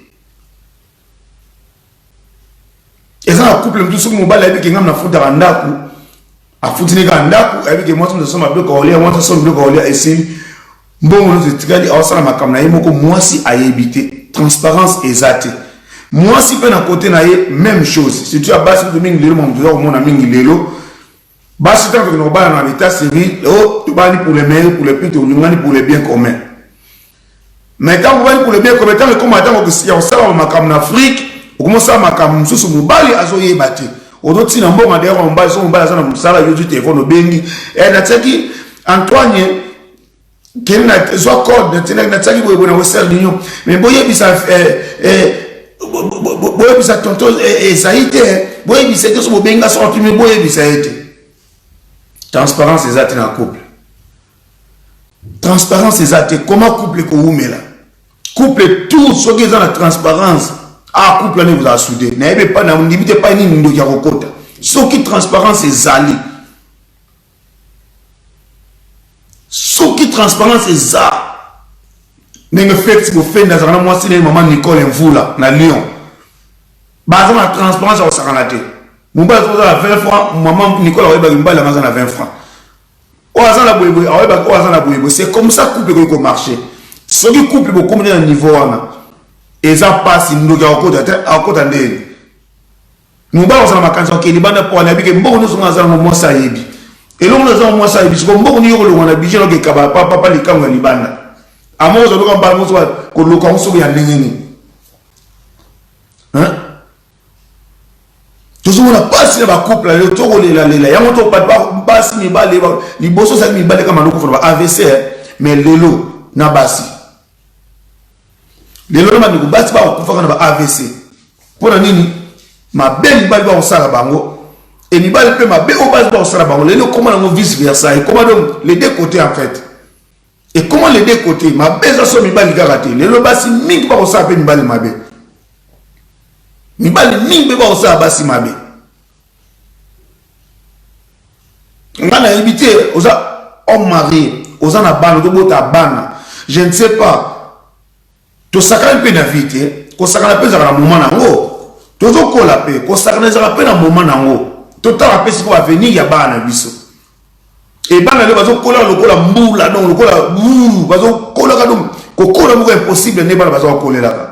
Eza na couple mosusu soki mobali ayebi ke ngai nafutaka ndako, afuti ne kaka ndako, ayebi ke mwasi mosusu asomba biloko ya kolia, mwasi asomba biloko ya kolia esili, mbongo nyonso etikali, aosala makambo na ye moko, mwasi ayebi te. Transparence eza te. Mwasi mpe na kote na ye même chose. Surtout ya basi kutu mingi lelo, makambo toza komona mingi lelo, basi ntango tokende kobala na l'état civil, oh, tobali pour le meilleur, pour le pire, tolingani pour le bien commun. Mais ntango obali pour le bien commun, ntango ekoma ntango ya kosala makambo na Afrique, okomosala makambo mosusu mobali azoyeba te. Ozotina mbongo d'ailleurs mobali, so mobali aza na mosala, yo ozwi telefone obengi, natiaki Antoine kende na zwa code, natiaki boye boye na Western Union, mais boyebisa boyebisa tonton ezali te, boyebisa te, so bobenga so atumi, boyebisa ye te. Transparence eza te na couple. Transparence eza te. Comment couple ekowumela? Couple tout soki eza na transparence, ah, couple wana ekozala soude. Nayebi epai na ndimi te epai nini ndoki ya kokota soki transparence ezali. Soki transparence eza ndenge Felix Bofende azalaka na mwasi na ye mama Nicole Mvula na Lyon, baza na transparence ya kosakana te. Mobali aza na 20 francs, mama Nicole akoyebaki mobali yango aza na 20 francs, oyo aza na boyeboye akoyebaki oyo aza na boyeboye. C'est comme ça couple ekoki komarcher. Soki couple bokomi na niveau wana, eza mpasi, ndoki akokota te, akokota ndenge mobali akozala makanisi akokende libanda mpo anayebi ke mbongo nyonso nga aza nango mwasi ayebi, eloko nyonso aza mwasi ayebi. Siko mbongo nini yokolongwa na budget noke ekaba papa likango ya libanda, amoko ozoluka mbala moso koluka yango soki ya ndenge nini? Tozomona mpasi na bacouple lelo, tokolelalela yango to basi mibale. Liboso ozalaki mibale kaka malokufa na ba AVC, mais lelo na basi, lelo na bandeko basi bakokufaka na ba AVC. Mpo na nini? Mabe mibali bakosala bango, e mibali mpe mabe oyo basi bakosala bango. Lelo ekoma nango vice versa, ekoma donc les deux côtés en fait, ekoma les deux côtés. Mabe eza so mibali kaka te, lelo basi mingi bakosala mpe mibali mabe, mibali mingi mpe bakosala basi mabe. Nga nayebi te, oza homme marié, oza na bana, ozobota bana, je ne sais pas. Tosakana mpe na vie te, kosakana mpe ezalaka na moment nango. Tozokola mpe kosakana ezalaka mpe na moment nango. Totala mpe sikoyo avenir ya bana na biso. E bana lelo bazokola lokola mbula, donc lokola buru bazokolaka, donc kokola moko impossible nde bana baza kokolelaka.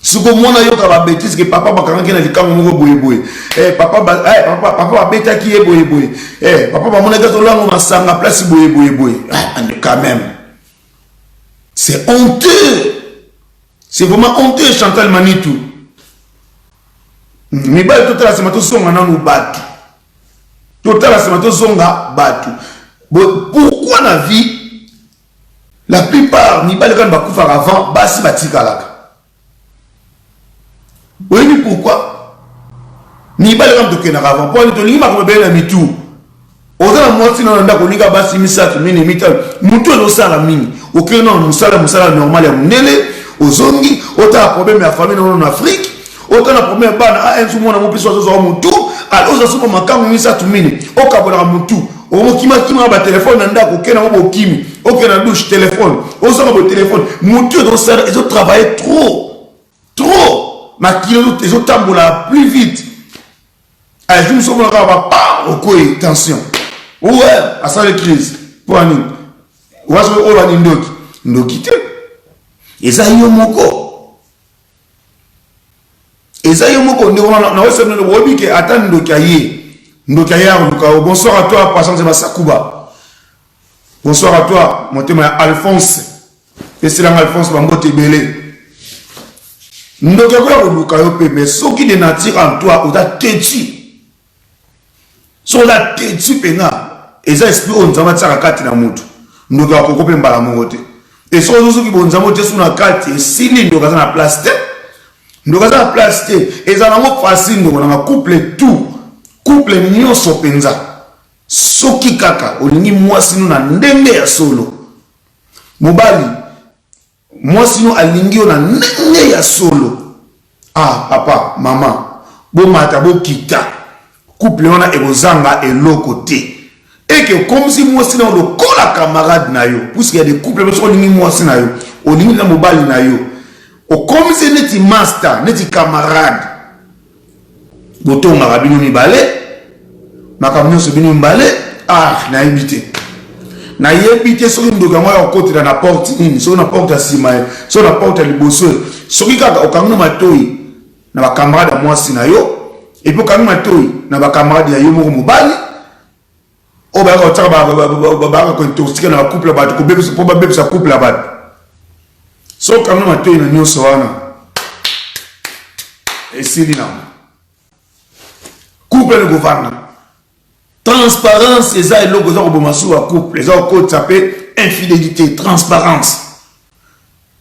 Siko mwana yoka ba bêtise ke papa bakangaki na likango moko boye boye, papa ba, papa babetaki ye boye boye, papa bamonaki azolango masanga place boye boye boye. Ah, quand même c'est honteux, c'est vraiment honteux. Chantal Manitou, mibali totala nsima, tozonga nanu bato, totala nsima, tozonga bato. Pourquoi na vie la plupart mibali kaka bakufaka avant, basi batikalaka? Oyebi pourquoi mibali kaka tokendaka avant? Mpo tolingi makambo ebele na mitu. Oza na mwasi na ndako, olinga basi misato, mine, mitano, motu ezosala mingi. Okei na mosala, mosala normal ya mondele, ozongi, otala problème ya famille na na Afrique, otala problème ya bana a nzu mwana mopiso azozwa motu, oza soma makambo misato, mine, okabolaka motu, omokimakima na batelefone na ndako, okei nango bokimi, okei na douche telefone, ozonga bo telefone, motu ezosala, ezotravaille trop trop, makili ezotambola plus vite. Ajour mosusu omonaka bapa okwei tension, ouais, asali crise. Mpo nini? Waso oyo bani ndoki, ndoki te, eza yo moko, eza yo moko. Ndeko nawesa bino, oyebi ke ata ndoki aye, ndoki aye akoluka yo. Bonsoir à toi, Patience Basakuba, bonsoir à toi. Motema ya Alphonse, esilanga Alphonse, bambote ebele. Ndoki akoya koluka yo mpe, mais soki de nature en toi oza têtu, soki oza têtu mpenza, eza esprit oyo Nzambe atiaka kati na motu, ndoki akoko mpe mbala moko te. E soki ozosoki bonzambe otie su na kati, esili, ndoki aza na place te, ndoki aza na place te. Eza nango facile, ndeko nanga. Couple tout, couple nyonso mpenza, soki kaka olingi mwasi no na ndenge ya solo, mobali mwasi no alingi yo na ndenge ya solo, ah papa, mama, bomata bokita. Couple wana ekozanga eloko te. Et que okomisi mwasi na yo lokola camarade na yo, puisque ya des couples soki olingi mwasi na yo, olingi na mobali na yo, okomisi neti master, neti camarade. Botongaka bino mibale, makambo nyonso bino mibale, ah nayebi te. Nayebi te soki ndoki yango ya kokotela na porte nini, soki na porte ya nsima, soki na porte ya liboso, soki kaka okangi na matoi na ba camarade ya mwasi na yo, et puis okangi matoi na ba camarade ya yo moko mobali, oyo bayaka kotiaka bayaka kointoxique na bacouple ya bato, kobebisa mpo babebisa couple ya bato. Soki okangi matoi na nyonso wana, esili nango, couple ekovanda. Transparence eza eloko eza koboma suka couple, eza kokotisa mpe infidélité. Transparence,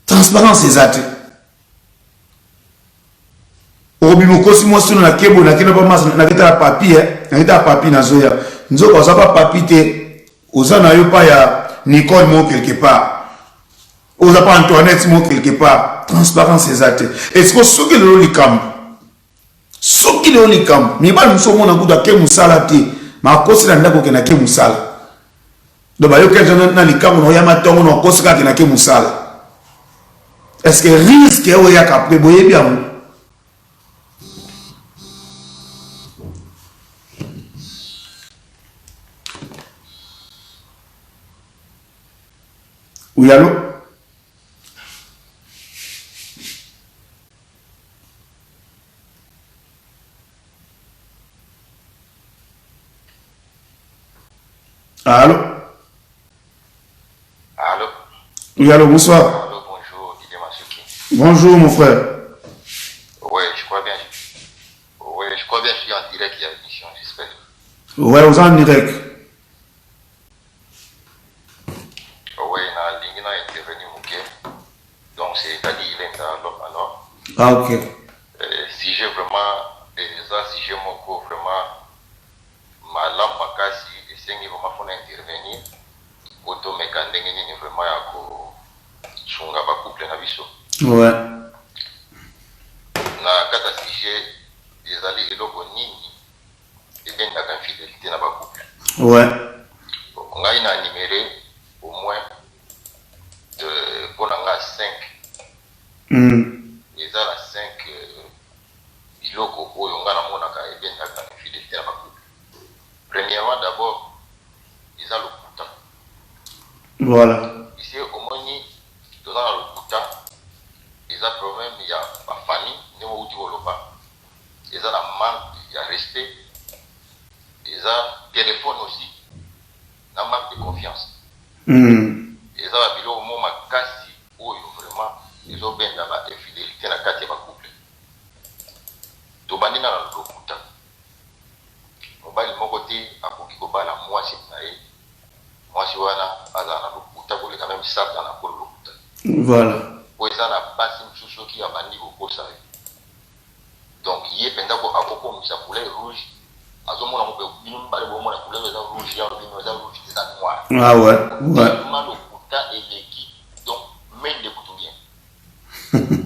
transparence eza te. Okobima okosi mwasi oyo, nakebo nakenda pa masa, naketala papi, naketala papi, nazoya. Nzoka oza pa papi te, oza na yo pa ya Nicole moko quelque part, oza pa Antoinette moko quelque part. Transparence eza te. Esiko soki lelo likambo, soki lelo likambo, mibali mosusu omona kutu ake mosala te, makosi na ndako okende ake mosala. Donc bayoki na likambo na oyama ntongo na okosi kaka akende ake mosala. Est-ce que risque oyo eyaka après boyebi yango? Oui, allô? Allô?
Allô?
Oui, allô, bonsoir.
Allô, bonjour, Didier Masuki.
Bonjour, mon frère.
Oui, je crois bien. Oui, je crois bien, je suis en direct, il y a l'émission, j'espère.
Ouais, vous en direct.
Oui, na lingi na intervenir moke. Donc, c'est Dadi Ilenda, l'homme alors.
Ah, ok.
Sujet vraiment, eza sujet moko vraiment malamu makasi, esengi vraiment mpona intervenir po tomeka ndenge nini vraiment ya kosunga bacouple na biso. Na kati ya sujet ezali eloko nini ebendaka infidélité na bacouple. Ngai na énuméré au moins mpo na nga 5. Eza na 5 biloko oyo nga namonaka ebendaka infidélité na bacouple. Premièrement, d'abord, eza lokuta. Ise omoni toza na lokuta, eza problème ya bafamille ndenge outi koloba, eza na manque ya respect, eza téléphone aussi na manque de confiance. Eza babiloko mo makasi oyo vraiment ezobenda ba infidélité na kati ya bacouple. Tobandi na lokuta. Mobali moko te akoki kobala mwasi na ye, mwasi wana azala na lokuta koleka même Satana akolo lokuta. Po eza na basi mosusu soki abandi kokosa yo, donc ye mpenza akokomisa couleur rouge, azomona ngo mpe bino mibale bomona couleur eza rouge, ya bino eza rouge, eza noir.
Ah ouais.
Tellement lokuta eleki, donc mende kutu bien.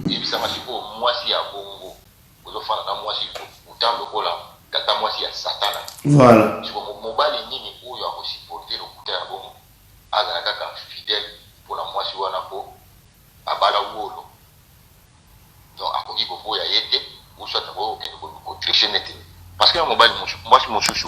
Yebisanga sikoyo mwasi ya bongo, ozofanda na mwasi lokuta lokola tata mwasi ya Satana. Sikoyo mobali nini oyo akosupporte lokuta ya bongo, azala kaka fidèle mpona mwasi wana po abala wolo? Donc akoki koboya ye te, ou soit akoki kokende kotriche neti, parce que na mobali mwasi mosusu,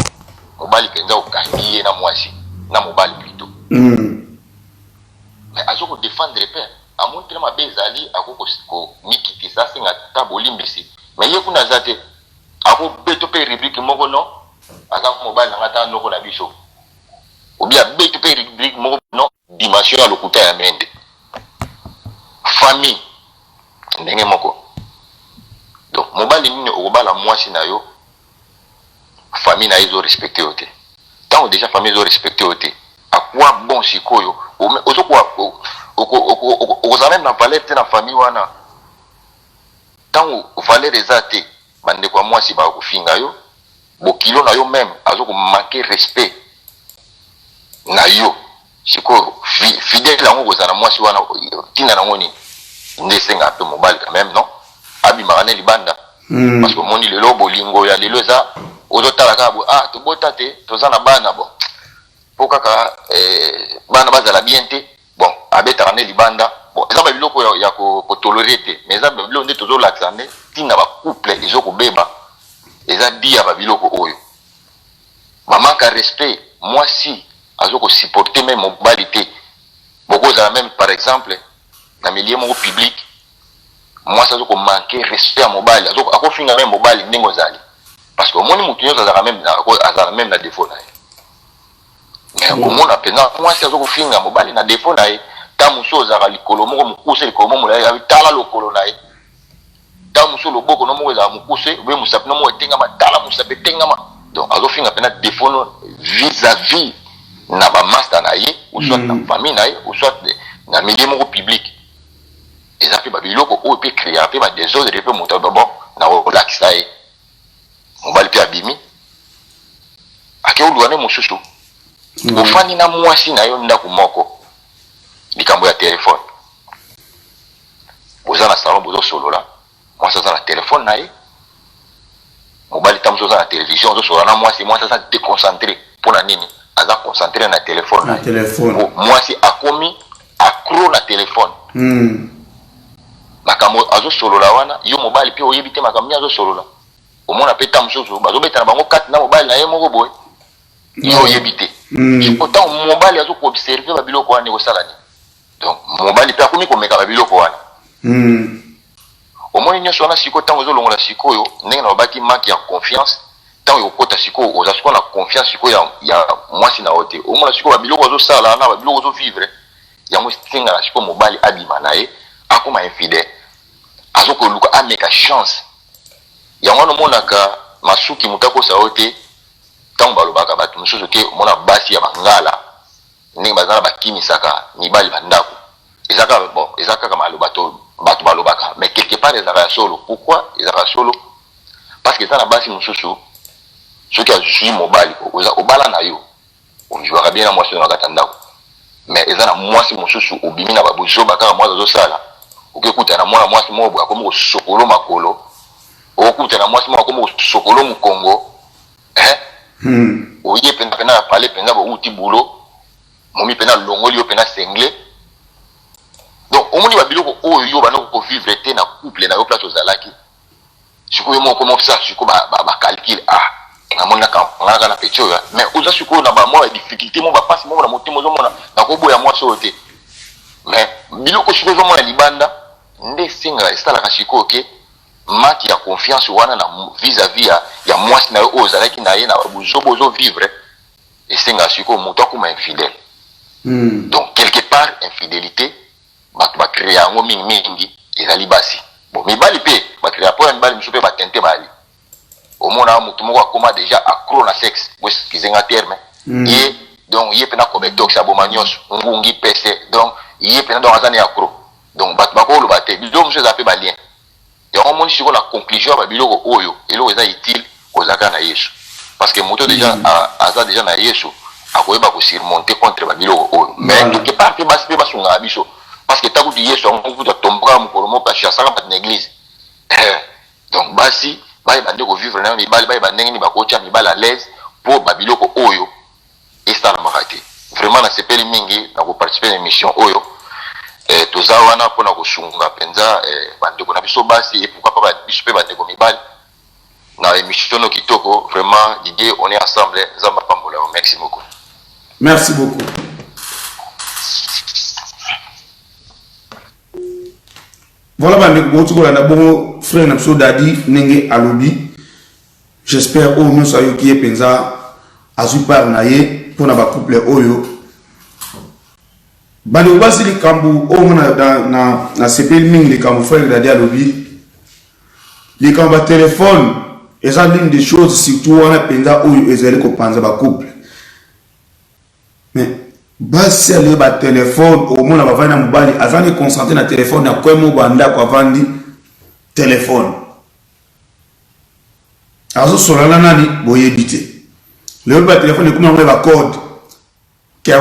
mobali mpenza okangi ye na mwasi na mobali plutôt. Mais azo kodefendre mpe amoni mpena mabe ezali, akoki komikitisa, asenga ata bolimbisi, mais ye kuna aza te, akobeto mpe rubrique moko, non, aza mobali nanga ata noko na biso, obi abeto mpe rubrique moko, non, dimension ya lokuta ya mende. Famille ndenge moko. Donc mobali nini okobala mwasi na yo, famille na ye ezorespecte yo te? Ntango déjà famille ezorespecte yo te, à quoi bon? Sikoyo okozala même na valeur te na famille wana. Ntango valeur eza te, bandeko ya mwasi bakofinga yo, bokilo na yo même azokomanke respect na yo. Sikoyo fidèle yango kozala na mwasi wana, ntina nango nini? Nde esengaka mpe mobali quand même, non, abimaka ne libanda. Parce que omoni lelo bolingo ya lelo eza Ozotala kaka boye, ah, tobota te, toza na bana, bon, mpo kaka bana bazala bien te, bon, abetaka nde libanda. Bon, eza babiloko ya kotolérer te, mais eza babiloko nde tozolakisa nde ntina bacouple ezokobeba. Eza di ya babiloko oyo, bamanque ya respect. Mwasi azokosupporter même mobali te. Bokozala même, par exemple, na milieu moko public, mwasi azokomanquer respect ya mobali, akofinga même mobali ndenge ozali, parce que omoni motu nyonso azalaka même, azala même na défaut na ye. Mais omona mpenza mwasi azokofinga mobali na défaut na ye. Ta mosusu ozalaka likolo moko mokuse, likolo moko molai, tala lokolo na ye. Ta mosusu loboko no moko ezala mokuse, obe mosapi no moko etengama, tala mosapi etengama. Donc azofinga mpenza défaut no vis-à-vis na bamaster na ye, ou soit na famille na ye, ou soit na milieu moko public. Eza mpe babiloko oyo mpe créa mpe badésordre mpe moto aloba, bon, na kolakisa ye. Mobali mpe abimi, ake oluka nde mosusu. Ofandi na mwasi na yo ndako moko, likambo ya telefone, boza na salon, bozosolola, mwasi aza na telefone na ye, mobali ta mosusu aza na télévision, ozosolola na mwasi, mwasi aza déconcentré. Mpona nini? Aza concentré na telefone na ye. Mwasi akomi accro na telefone. Makambo azosolola wana, yo mobali mpe oyebi te makambo nini azosolola. Omona mpe ta mosusu bazobeta na bango kati na mobali na ye moko boye, yo oyebi te. Ntango mobali azokoobserver babiloko wana, ekosala nini? Donc mobali mpe akomi komeka babiloko wana. Omoni nyonso wana sikoyo, ntango ezolongola sikoyo, ndenge na lobaki, manque ya confiance. Ntango ekokota sikoyo, oza sikoyo na confiance sikoyo ya mwasi na yo te. Omona sikoyo babiloko azosala na babiloko ozovivre yango, esengaka sikoyo mobali abima na ye, akoma infidèle, azokoluka ameka chance yango wana. Omonaka masuki, moto akosa yo te. Ntango balobaka bato mosusu ke omona basi ya bangala ndenge baza na bakimisaka mibali bandako, eza kaka, bon, eza kaka maloba to bato balobaka, mais quelque part ezalaka ya solo. Pourquoi ezalaka ya solo? Parce que eza na basi mosusu, soki azwi mobali, oza obala na yo, ozwaka bien na mwasi na kati ya ndako, mais eza na mwasi mosusu obimi na babuzoba kaka mwasi azosala, okekuta na mwana mwasi moko boye akomi kosokolo makolo, okokuta na mwasi moko akomi kosokolo mokongo. Oye mpenza mpenza na pale mpenza, bouti bulo, momi mpenza alongoli yo mpenza sengle. Donc omoni babiloko oyo yo banda kovivre te na couple na yo, place ozalaki. Sikoyo moko komosala sikoyo bacalcul, ah, namoni nakangaka na petit oyo, mais oza sikoyo na bamwa badifficulté mo, bapasi moko na motema, ozomona nakoboya mwasi oyo te. Mais biloko sikoyo ozomona libanda nde esengaka, esalaka sikoyo ke manque ya confiance wana na vis-à-vis ya mwasi na yo oyo ozalaki na ye na buzoba ozovivre, esengaka sikoyo moto akoma infidèle. Donc quelque part infidélité, bato bacréa yango mingimingi ezali basi. Bon, mibali mpe bacréa, mpo ya mibali mosusu mpe batente bali. Omona motu moko akoma déjà accro na sexe, boexcuser nga terme. Ye donc ye mpena cobetox, aboma nyonso, ngungi pese. Donc ye mpena, donc aza ne accro. Donc bato bakoloba te, biloko mosusu eza mpe balien yango. Omoni sikoyo na conclusion ya babiloko oyo, eloko eza utile kozala kaka na Yesu, parce que moto déjà aza déjà na Yesu, akoyeba kosurmonter contre babiloko oyo. Mais quelque part mpe basi mpe basungaka biso, parce que takutu Yesu yango kutu atombokaka mokolo moko, achassaka bato na église. Donc basi bayeba nde kovivre na mibali, bayeba ndenge nini bakotia mibali à l'aise mpo babiloko oyo esalamaka te. Vraiment nasepeli mingi na koparticiper na émission oyo. Toza wana mpona kosunga mpenza bandeko na biso basi, et pourquoi pas biso mpe bandeko mibali na émission no kitoko. Vraiment Didier, on est ensemble. Nzambe apambola yo, merci beaucoup.
Merci beaucoup. Voilà, bandeko, bouti kolanda bongo frère na biso Dadi ndenge alobi. J'espère oyo nyonso ayoki ye mpenza azwi part na ye mpona bacouple oyo. Bandeko basi, likambo oyo nga nasepeli mingi, likambo frère Dadi alobi, likambo batelefone, eza l'une des choses surtout wana mpenza oyo ezali kopanza bacouple. Mais basi alingi batelefone, okomona bavandi na mobali, azali concentré na telefone ya kwemo bandako, avandi telefone, azosola na nani boyebi te. Lelo batelefone ekoma yango ya bacode.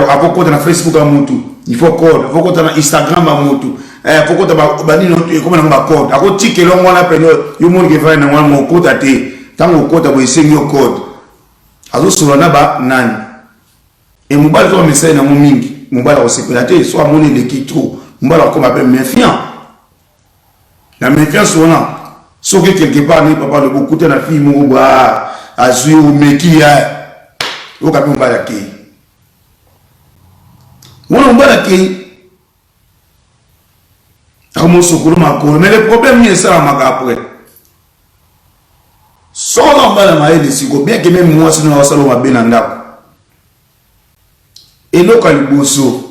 Akokota na Facebook ya mutu, il faut code. Akokota na Instagram ya mutu, akokota banini, ekoma nango bacode. Akotikela yango wana pene, yo monike efai nango wana, mokota te. Ntango okota boye esengi yo code. Azosolola na ba nani? E mobali to amesali nango mingi, mobali akosepela te so amoni eleki trop, mobali akokoma mpe méfiant. Na méfiance wana soki quelque part ni papa lobi okuta na fille moko ba azwi omeki ya oyoka mpe mobali akei wana mobali akei akomosokolo makolo. Mais le problème nini esalamaka après? Soki oza mobali ya mayele siko, bien que même mwasi no asala mabe na ndako, eloko ya liboso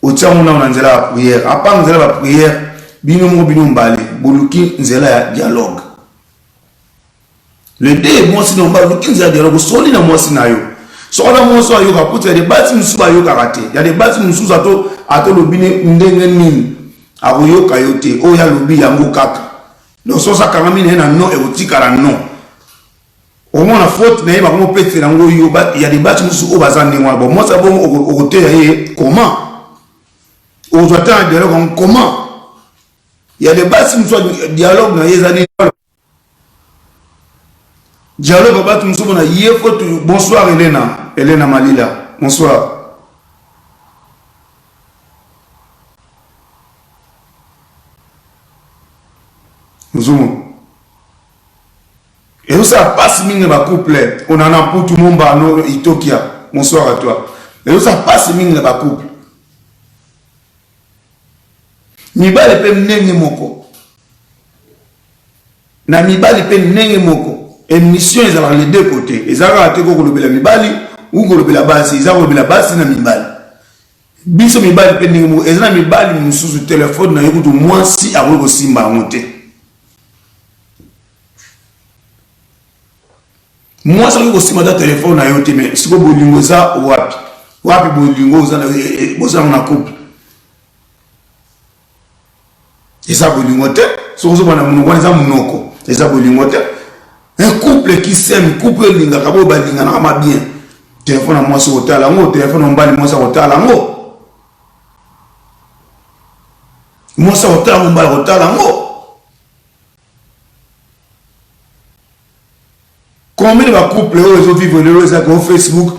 otia yango nao na nzela ya prière. Apart nzela ya baprière, bino moko bino mbale boluki nzela ya dialogue. Le deux, mwasi na mobali oluki nzela ya dialogue, osoli na mwasi na yo. Soki aza mwasi oyo ayoka, kuti ya de basi mosusu bayokaka te, ya de basi mosusu atolobi ndenge nini akoyoka yo te, oyo alobi yango kaka. Donc soki akangami na ye na non, ekotikala non. Omona faute na ye, bakomopesela yango yo. Ya de basi mosusu oyo baza ndenge wana. Bon, mwasi ya bongo okoteya ye comment? Okozwa temps ya dialogue yango comment? Ya de basi mosusu dialogue na ye eza nini? Dialogue bato mosusu mpona ye faute. Bonsoir Elena, Elena Malila, bonsoir. Ozomona ezosala mpasi mingi na bacouple. Onana Mputu Momba no Itokia, bonsoir à toi. Ezosala mpasi mingi na bacouple. Mibali mpe ndenge moko, na mibali mpe ndenge moko. Émission ezalaka les deux côtés, eza kaka te ko kolobela mibali ou kolobela basi, eza kolobela basi na mibali. Biso mibali mpe ndenge moko, eza na mibali mosusu telefone na ye kutu mwasi akoki kosimba yango te. Mwasi akoki kosimba ata telefone na yo te. Mais sikoyo bolingo eza wapi? Wapi bolingo bozango na couple? Eza bolingo te. Soki ozobana monoko wana eza monoko, eza bolingo te. Un couple qui s'aime, couple elingaka boyo balinganaka ma bien, telefone ya mwasi kotala yango, telefone ya mobali mwasi akotala yango, mwasi akotala yango, mobali akotala yango. Combien de bacouple oyo ezovivre lelo ezaka o Facebook?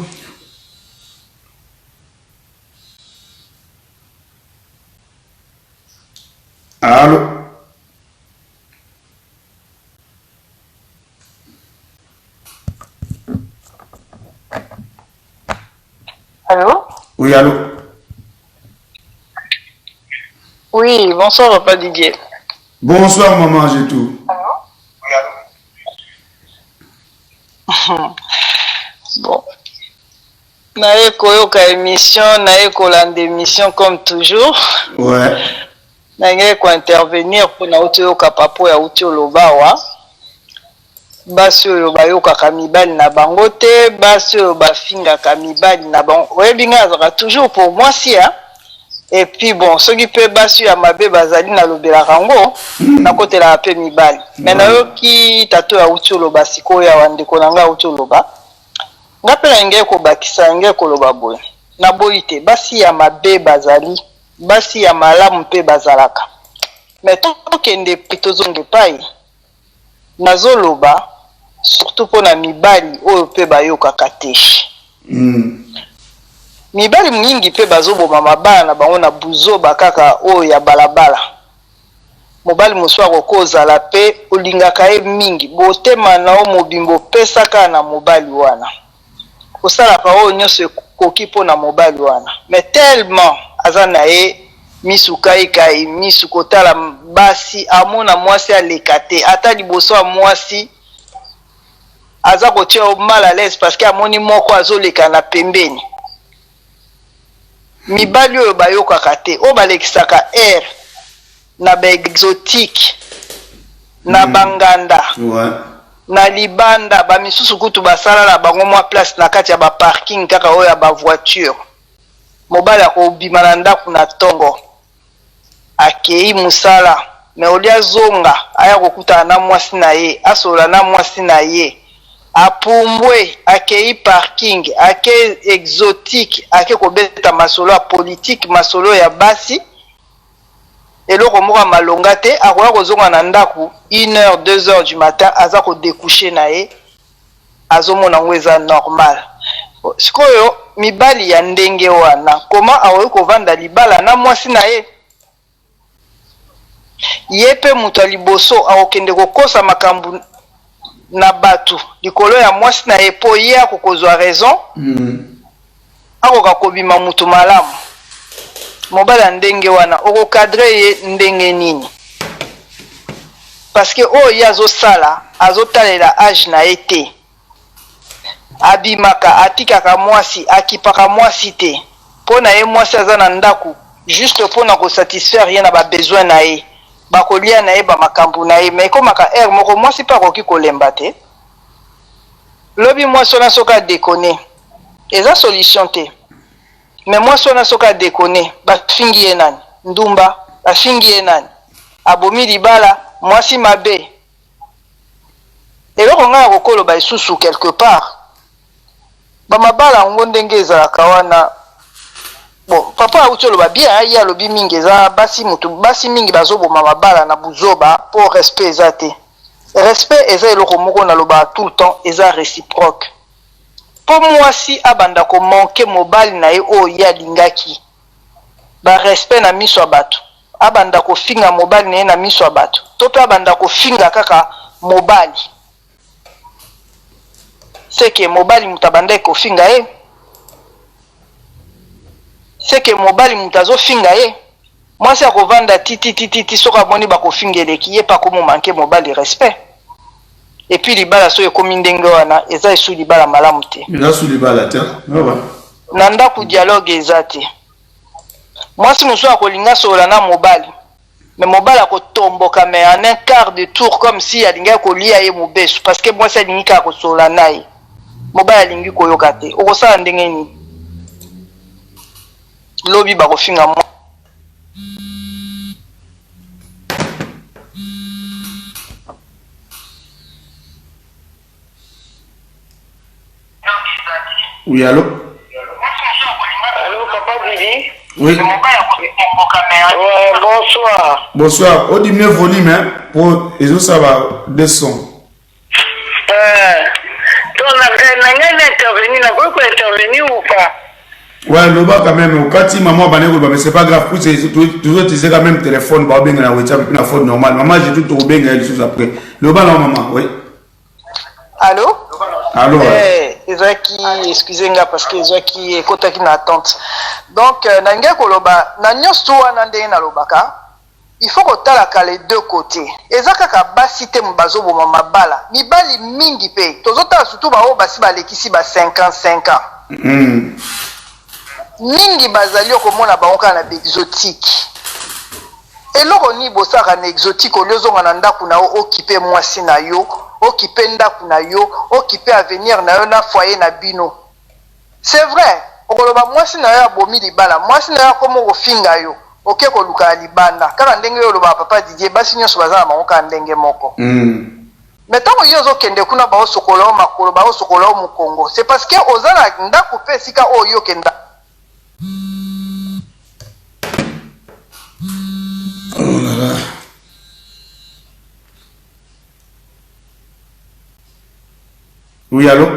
Allo?
Allô?
Oui, allô?
Oui, bonsoir papa Didier.
Bonsoir maman, j'ai tout.
Bon. Naye koyoka émission, naye kolanda émission comme toujours. Naye ko-intervenir mpo nauti oyoka papa oyo auti oloba awa. Basi oyo bayokaka mibali na bango te, basi oyo bafingaka mibali na bango. Oyebi ngai azalaka toujours pour mwasi ya. Et puis bon, soki mpe basi oyo ya mabe bazali nalobelaka yango, nakotelaka mpe mibali. Mais nayoki tata oyo auti oloba sikoyo awa, ndeko na ngai auti oloba. Nga mpe nalingi kobakisa, nalingi koloba boye. Naboyi te, basi ya mabe bazali, basi ya malamu mpe bazalaka. Mais tokende tozonga epai, nazoloba surtout mpona mibali oyo mpe bayokaka te. Mibali mingi mpe bazoboma mabala na bango na buzoba kaka oyo ya balabala. Mobali mosusu akoki kozala mpe olingaka ye mingi, botema na yo mobimba opesaka na mobali wana, osalaka oyo nyonso ekoki mpo na mobali wana, mais tellement aza na ye misu kaikai, misu kotala basi, amona mwasi aleka te, ata liboso ya mwasi aza kotia yo mal à l'aise parce que amoni moko azoleka na pembeni. Mibali oyo bayokaka te, oyo balekisaka heure na ba exotique, na banganda, na libanda, ba misusu kutu basala na bango mwa place na kati ya ba parking kaka oyo ya ba voiture. Mobali akobima na ndako na tongo, akei mosala, mais au lieu azonga aya kokutana na mwasi na ye, asolola na mwasi na ye, apumbwe akei parking, ake exotique, ake kobeta masolo ya politique, masolo ya basi. Eloko moko ya malonga te, akoya kozonga na ndaku une heure, deux heures du matin aza ko decoucher na ye, azomona yango eza normal. Sikoyo mibali ya ndenge wana comment akoki kovanda libala na mwasi na ye? Ye pe moto ya liboso akokende kokosa makambo na batu likolo ya mwasi na ye po ye akokozwa raison, akoka kobima mutu malamu. Mobali ya ndenge wana oko cadrer ye ndenge nini? Parce que oyo ye azosala azotalela age na ye te. Abimaka atikaka mwasi, akipaka mwasi te. Po na ye mwasi aza na ndaku juste po na ko satisfaire ye na ba besoins na ye. Bakolia na ye ba makambu na ye mais ekomaka heure moko mwasi pe akoki kolemba te. Lobi mwasi wana soki a deconner eza solution te mais mwasi wana soki a deconner bafingi ye nani? Ndumba, bafingi ye nani? Abomi libala, mwasi mabe. Eloko ngai nakoki koloba lisusu quelque part ba mabala yango ndenge ezalaka wana bon papa awuti oloba bien hein, ye alobi mingi eza basi mutu basi mingi bazoboma mabala na buzoba po respect eza te. Respect eza eloko moko nalobaka tout le temps eza reciproque. Po muasi abanda ko manquer mobali na ye oyo ye alingaki ba respect na miso ya batu, abanda kofinga mobali na ye na miso ya batu to pe abanda kofinga kaka mobali ce que mobali mutu abandaki kofinga ye? Ce que mobali mutu azofinga ye? Mwasi akovanda ti ti ti ti soki amoni bakofinga eleki ye pe akomo manque mobali respect et puis libala soki ekomi ndenge wana eza lisusu libala malamu te.
Eza su libala te.
Na ndaku dialogue eza te. Mwasi mosusu akolinga asolola na mobali mais mobali akotomboka mais en un quart de tour comme si alingaki kolia ye mobesu parce que mwasi alingi kaka kosolola na ye. Mobali alingi koyoka te. Okosala ndenge nini? Lobi bakofinga mwa.
Oui, allô?
Allô, papa Didi?
Oui.
Ouais, bonsoir.
Bonsoir. Au diminuer volume, hein, pour les autres, ça va descendre.
Euh, donc, na, eh, na ngai na intervenir, nakoki ko intervenir ou pas?
Ouais, loba quand même, okati maman bane koloba, mais c'est pas grave, pour toujours utiliser quand même téléphone, ba benga na WhatsApp puis na phone normal. Maman, j'ai tout tobenga les choses après. Loba na maman, oui.
Allô?
Allô?
Eh, ezalaki excusez nga parce que ezalaki ekotaki na attente. Donc euh, na ngai koloba na nyonso wana ndenge nalobaka Il faut kotalaka les deux cotes eza kaka basi te bazoboma mabala mibali mingi pe tozotala surtout ba oyo basi balekisi ba 55 ans mingi bazali okomona bango kaka na b'exotique eloko nini bosalaka na exotique olie ozonga na ndaku na yo okipe mwasi na yo okipe ndaku na yo okipe avenir na yo na foyer na bino C'est vrai okoloba mwasi na yo abomi libala mwasi na yo akomi kofinga yo oke koluka ya libanda kaka ndenge yo olobaka papa Didier basi nionso baza na bango kaka ndenge moko mais tango yo ozo kende kuna bao sokola yo makolo bao sokola yo mukongo c'est parce que oza na ndaku pe esika oyo yo okenda
Oh là là. Oui, allô?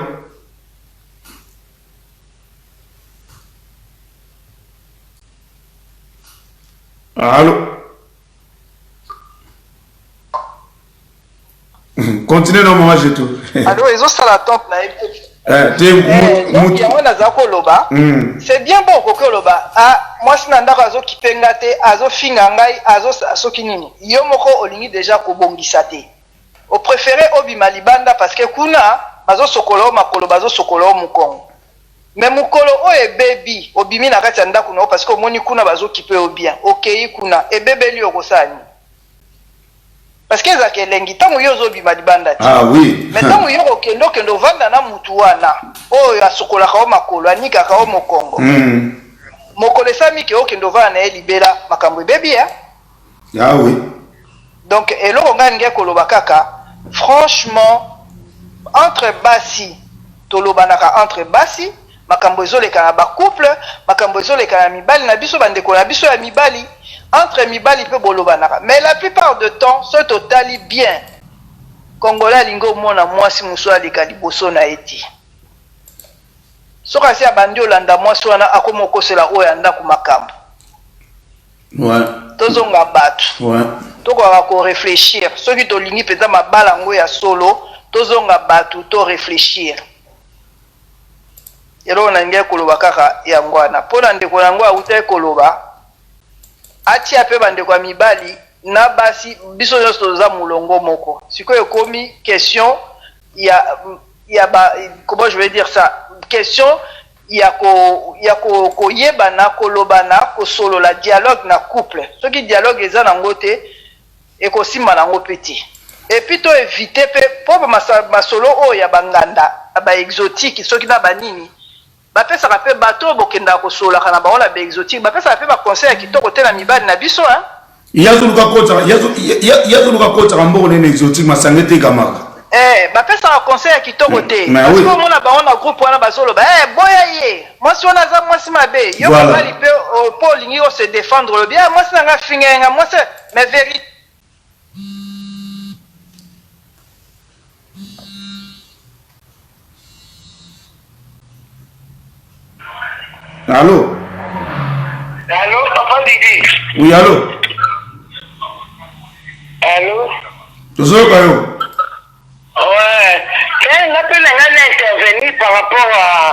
Allô? Continue non maman j'ai tout.
Allô, ezosala attente na ye te.
Eh, te
eh, donc yango naza koloba
mm.
c'est bien bon okoki oloba ah, mwasi na ndako azokipe nga te azofinga ngai azo soki nini yo moko olingi deja kobongisa te O preferer obima libanda parce que kuna bazo sokola yo makolo bazo sokola yo mukongo mais mukolo oyo ebebi obimi na kati ya ndaku na yo parce que omoni kuna bazo kipe yo bien okeyi kuna ebebeli yo okosala nini? Parce que ezalaka elengi tango yo ozo bima libanda te
ah oui
mais tango yo okende okende ovanda na mutu wana oyo asokolaka yo makolo anikaka yo mokongo mokolo esalami ke okende ovanda na ye libela makambo ebebi hein.
Ah oui.
Donc eloko ngai nalingi koloba kaka franchement entre basi tolobanaka entre basi makambo ezoleka na ba couple makambo ezoleka na mibali na biso ba ndeko na biso ya mibali. Entre mibali pe bolobanaka mais la plupart de temps soki totali bien congolais alingi omona mwasi mosusu aleka liboso na ye te. Soki asi abandi olanda mwasi wana akoma okosela oyo ya ndaku makambu.
Ouais.
Tozonga batu.
Ouais.
Tokokaka ko reflechir soki tolingi penza mabala yango ya solo tozonga batu to reflechir. Eloko nalingaki koloba kaka yango wana. Mpo na ndeko na yango awutaki koloba, atia mpe bandeko ya mibali na basi, biso nionso toza mulongo moko. Sikoyo ekomi question ya ya ba comment je vais dire ça, question ya ko ya ko koyebana, kolobana, kosolola, dialogue na couple. Soki dialogue eza nango te, ekosimba nango pe te. Et puis to eviter pe po ba masolo oyo ya ba nganda na ba exotique soki na ba nini ba pesaka pe batu oyo bokendaka kosololaka na bango na ba exotique ba pesaka pe ba conseil ya kitoko te na mibali na biso hein.
Ye azoluka akotaka ye azoluka akotaka mbongo nene exotique masanga etekamaka.
Eh ba pesaka conseil ya kitoko te parce que omona bango na groupe wana bazoloba eh boya ye mwasi wana aza mwasi mabe yo mobali pe po olingi o se defendre olobi eh mwasi na nga afinga ye nga mwasi mais verite
Allô
Allô, papa Didi
Oui, allô
Allô
Tozoyoka yo
Ouais. Eh, nga pe na nga na intervenir par rapport à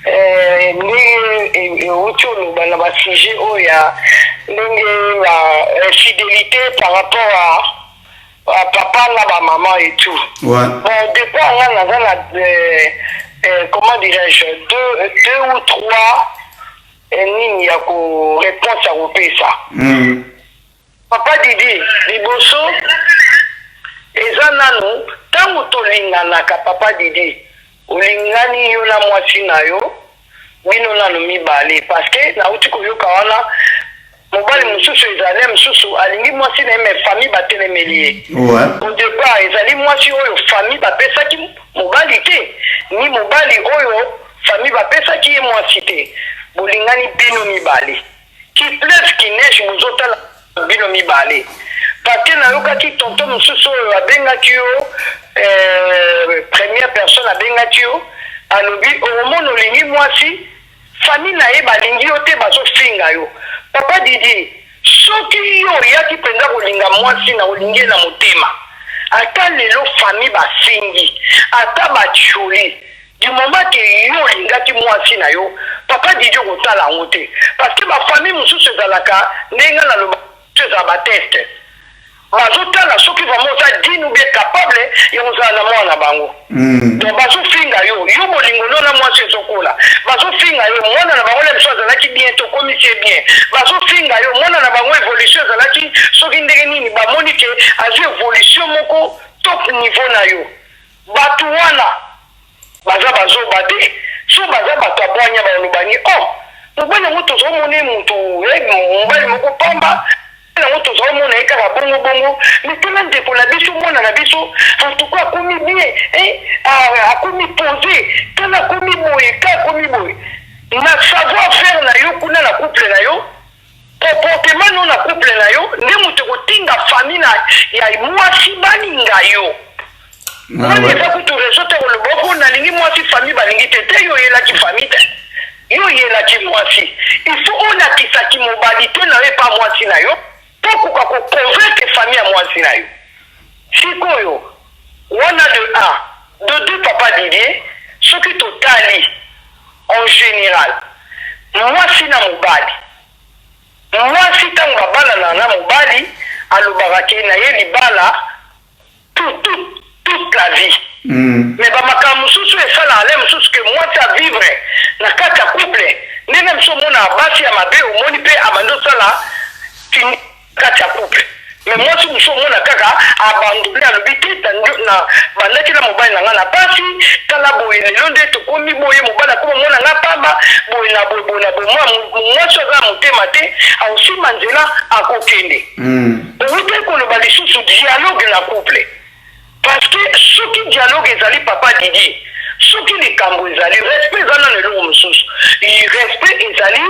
euh, ndenge euti oloba na ba sujet oyo ya ndenge ba infidélité par rapport à, à papa na ba maman et tout.
Ouais.
Bon, départ nga naza na euh, euh, comment dirais-je deux, deux ou trois euh, nini ya ko réponse ya kopesa.
Mm.
Papa Didi liboso eza nanu tangu tolinganaka papa Didi olingani yo na mwasi na yo bino nanu mibale parce que nawuti koyoka wana mobali mosusu ezali mosusu alingi mwasi na ye mais famille batelemeli ye
ouais.
Au depart ezali mwasi oyo famille bapesaki mobali te ni mobali oyo famille bapesaki ye mwasi te bolingani bino mibale Qu'il pleuve qu'il neige bozo tala bino mibale parce que nayokaki tonton mosusu oyo abengaki yo euh, première personne abengaki yo alobi okomona olingi mwasi famille na ye balingi yo te bazofinga yo papa Didi soki yo oyaki mpenza kolinga mwasi na olingi ye na motema ata lelo famille bafingi ata batioli Du moment que yo olingaki muasi na yo papa Didier okotala yango te parce que ba famille mususu ezalaka ndenge nga naloba ezala ba test bazotala soki vraiment oza digne ou bien capable ya kozala na mwana na bango mm. Donc bazofinga yo yo bolingo no na mwasi ezokola bazofinga yo mwana na bango na biso azalaki bien tokomisi ye bien bazofinga yo mwana na bango evolution ezalaki soki ndenge nini bamoni ke azwi evolution moko top niveau na yo Batu wana baza ba zoba te soki baza batu ya bwanya baloba ni oh mobali yango tozo mona ye mutu eh, mobali moko pamba yango tozo mona ye kaka bongo bongo mais tala ndeko na biso mwana na biso en tout cas akomi bien eh, akomi pose tala akomi boye ka akomi boye na savoir faire na yo kuna na couple na yo comportement no na couple na yo nde moto ekotinda famille na ya mwasi balinga yo wana eza kutu reseau te koloba oko nalingi mwasi famille balingi te te yo oyelaki famille te yo oyelaki mwasi il faut olakisaki mobali te na yo epa mwasi na yo mpo okoka koconvaincre famille ya mwasi na yo sikoyo wana de 1 de 2 papa Didier soki totali En general mwasi na mobali, mwasi tango babalana na mobali alobaka ke naye libala pour toute toute la vie mais ba makambo mosusu esalaka le mosusu ke mwasi a vivre na kati ya couple ndenge mosusu omonaka basi ya mabe omoni pe abandi osala kati ya couple mais mwasi mosusu omona kaka abandonne alobi te na bandaki na mobali na nga na pasi tala boye lelo nde tokomi boye mobali akoma mona nga pamba boye na boye boye na boye mwasi aza na motema te akosimba nzela akokende mm. Owutaki koloba lisusu dialogue na couple parce que soki dialogue ezali papa Didier soki likambo ezali respect eza nano eloko mosusu respect ezali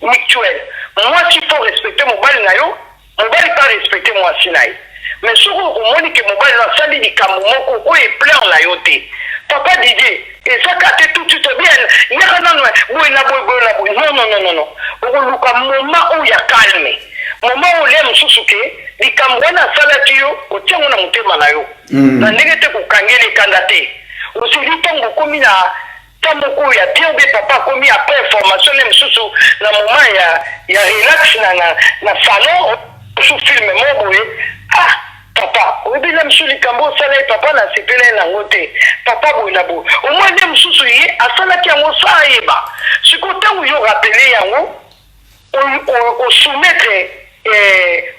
mutuel. Mwasi faut respecter mobali na yo, mobali pe a respecter mwasi na ye. Mais soki omoni ke mobali no asali likambo moko oyo e plaire na yo te, papa Didier, eza kaka te tout de suite obi yaka nanu boye na boye, boye na boye. Non, non, non, non, non. Okoluka moment oyo ya calme, moment oyo olia mosusu ke likambo wana asalaki yo, otia yango na motema na yo. Na ndenge te kokangela ye kanda te. Ozeli tango bokomi na temps moko ya bien ou bien papa akomi après information nde mosusu na moment ya ya relax na na na salon osu film moko boye, ah papa oyebi na mosusu likambo osala ye papa nasepela ye nango te papa boye na boye, omoi nde mosusu ye asalaki yango sa ayeba. Sikoyo ntango yo rappeler yango, o soumettre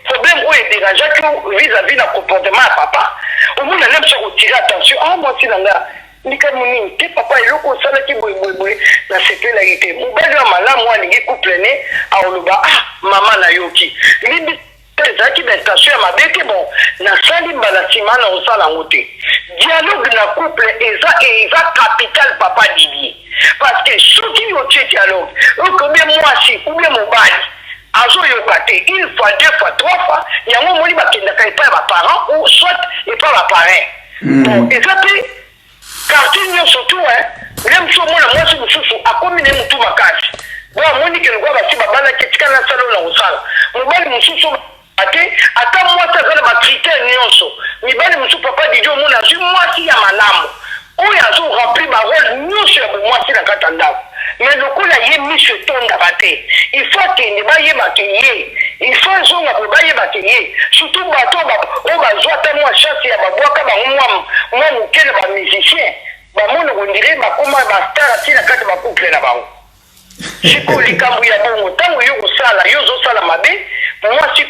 problème oyo e derangeaki yo vis-à-vis na comportement ya papa, omona nde mosusu ako tirer attention, ah mwasi na nga likambo nini te papa, eloko osalaki boye boye boye nasepelaki te. Mobali oyo ya malamu oyo alingi couple ne akoloba, ah mama nayoki limbi, ezalaki ba intention ya mabe te, bon nasali mbala nsima na osala yango te. Dialogue na couple eza capital, papa Didier, parce que soki yo tie dialogue okomi mwasi ou bien mobali azoyoka te une fois, deux fois, trois fois, yango omoni bakendaka epai ya baparent ou soit epai ya baparrain. Bon, eza mpe quartier nyonso tu hein, même so omona mwasi mosusu akomi na ye motu makasi, bo amoni ke lokola basi babalaki, etika nasala oyo na kosala. Mobali mosusu ate ata mwasi aza na bacritère nyonso, mibali mosusu, papa Didier, omona azwi mwasi ya malamu oyo azo remplir barole nyonso ya bomwasi na kati ya ndako, mais lokola ye miso etondaka te, il faut akende bayebake ye, il faut azonga boye bayebake ye. Surtout bato oyo bazwa ata mwa chance ya babwaka bango mwa moke na bamusicien, bamona on dirait bakoma bastar ati na kati bacouple na bango. Sikoyo likambo ya bongo, ntango yo kosala, yo ozosala mabe, mwasi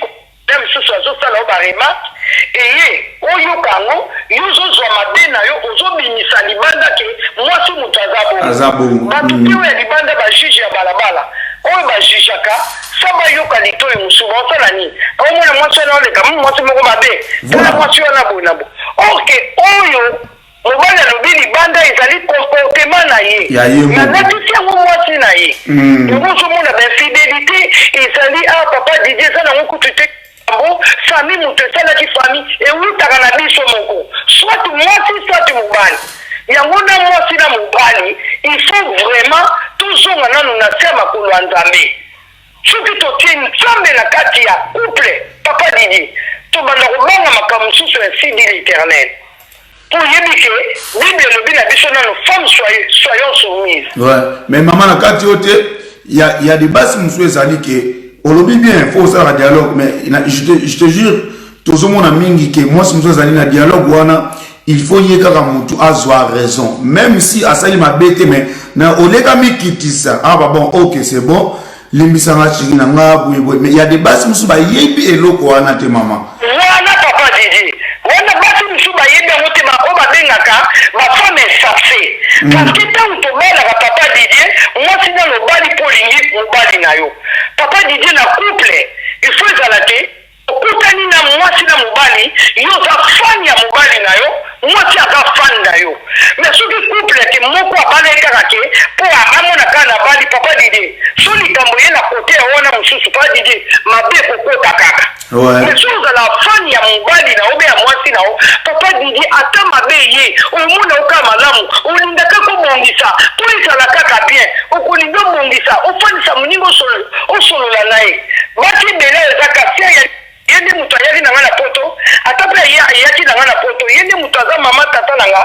na mosusu azosala yo baremarque eye oyoka yango, yo ozozwa mabe na yo, ozobimisa libanda ke mwasi moto aza bongo. Bato te oyo ya libanda, bajuge ya balabala oyo bajugeaka sa bayoka litoyi mosusu, baosala nini? Omona mwasi wana oleka mwasi moko mabe, tala mwasi wana boye na boye, or ke oyo mobali alobi libanda ezali comportement na ye, nalatisi yango mwasi na ye. Yango ozomona bainfidélité ezali a papa Didier, eza nango kutu te. Bo famille, moto esalaki famille ewutaka na biso moko, soit mwasi soit mobali. Yango na mwasi na mobali, il faut vraiment tozonga nanu na se ya makolo ya Nzambe. Soki totie Nzambe na kati ya couple, papa Didier, tobanda kobanga makambo mosusu, ainsi dit l'Éternel, po oyebi ke Bible elobi na biso nano, femme soyons soumise.
Ouais, mais mama, na kati oyo te, ya des basi mosusu ezali ke olobi bien, faut osalaka dialogue, mais je te jure, tozomona mingi ke mwasi mosusu azali na dialogue wana, il faut ye kaka motu azwa raison, même si asali mabe te, mais na oleka mikitisa, ah bah bon, ok, c'est bon, limbisanga chéri na nga boye boye. Mais ya des basi mosusu bayebi eloko wana te, mama.
Wana papa Didier, wana basi mosusu bayebi yango te, oyo babengaka bafemme insensé, parce que ntango tobalaka, papa Didier, mwasi na mobali, mpo olingi mobali na yo, papa Didier, na couple il faut ezala te okutani na mwasi na mobali, yo oza fan ya mobali na yo, mwasi aza fan na yo. Mais soki couple ke moko abalaki kaka ke mpo amona kaka na bali, papa Didier, so likambo ye na kote ya wana mosusu, papa Didier, mabe ekokota kaka. Mais so ozala fan ya mobali na yo be ya mwasi na yo, papa Didier, ata mabe ye omona yo kaka malamu, olingaka kobongisa mpo ezala kaka bien, okolinga obongisa, ofandisa moninga, osolola na ye. Basi ebele oyo eza kasi ya ye nde moto ayaki na nga na poto, ata mpe ayaki na nga na poto, ye nde moto aza mama tata na nga.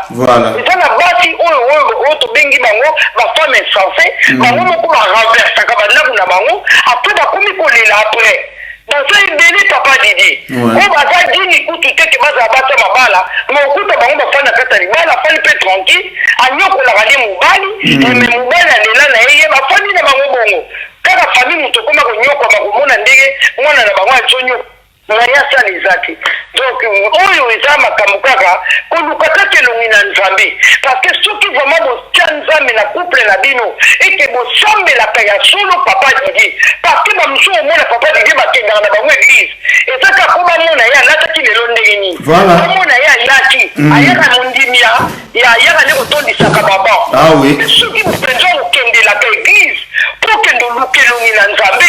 Eza na basi oyo tobengi bango bafemme insensé, bango moko barenversaka bandako na bango, après bakomi kolela. Après baza ebele, papa Didier, oyo baza dini kutu te ke bazala basi ya mabala, ma okuta bango bafandi na kati ya libala, afandi mpe tranquille, anyokolaka nde mobali, mais mobali alela na ye, ye bafandi na bango bongo kaka. Famille moto okoma konyokwama komona ndenge mwana na bango azonyoka na ye, asala eza te. Donc oyo eza makambo kaka koluka kaka elongi na Nzambe, parce que soki vraiment botia Nzambe na couple na bino eke bosambelaka ya solo, papa Didier, parce que bamosusu omona, papa Didier, bakendaka na bango église eza kaka po bamona ye alataki lelo ndenge nini, bamona ye alati, ayaka mondimi ya ayaka nde kotondisaka baba.
Ah oui.
Soki mpenza okendelaka église mpo okende oluka koluka elongi na Nzambe,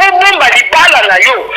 obomba libala na yo,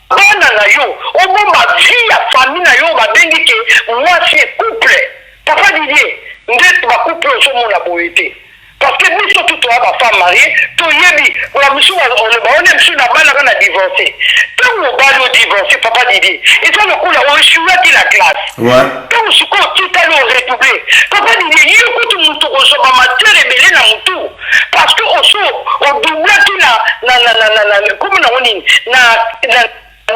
bana na yo, obomba vie ya famille na yo oyo babengi ke mwasi et couple. Papa Didier, nde ba couple ozomona boye te. Parce que biso tout toza ba femme mariee toyebi ba misusu ba wana misusu na balaka na divorce. Tango obali o divorce papa Didier eza lokola o echouaki na classe. Tango sikoyo otikali o redoubler papa Didier yo kutu mutu okozwa ba matière ebele na mutu parce que osi o doublaki na na na na na kombo nango nini na na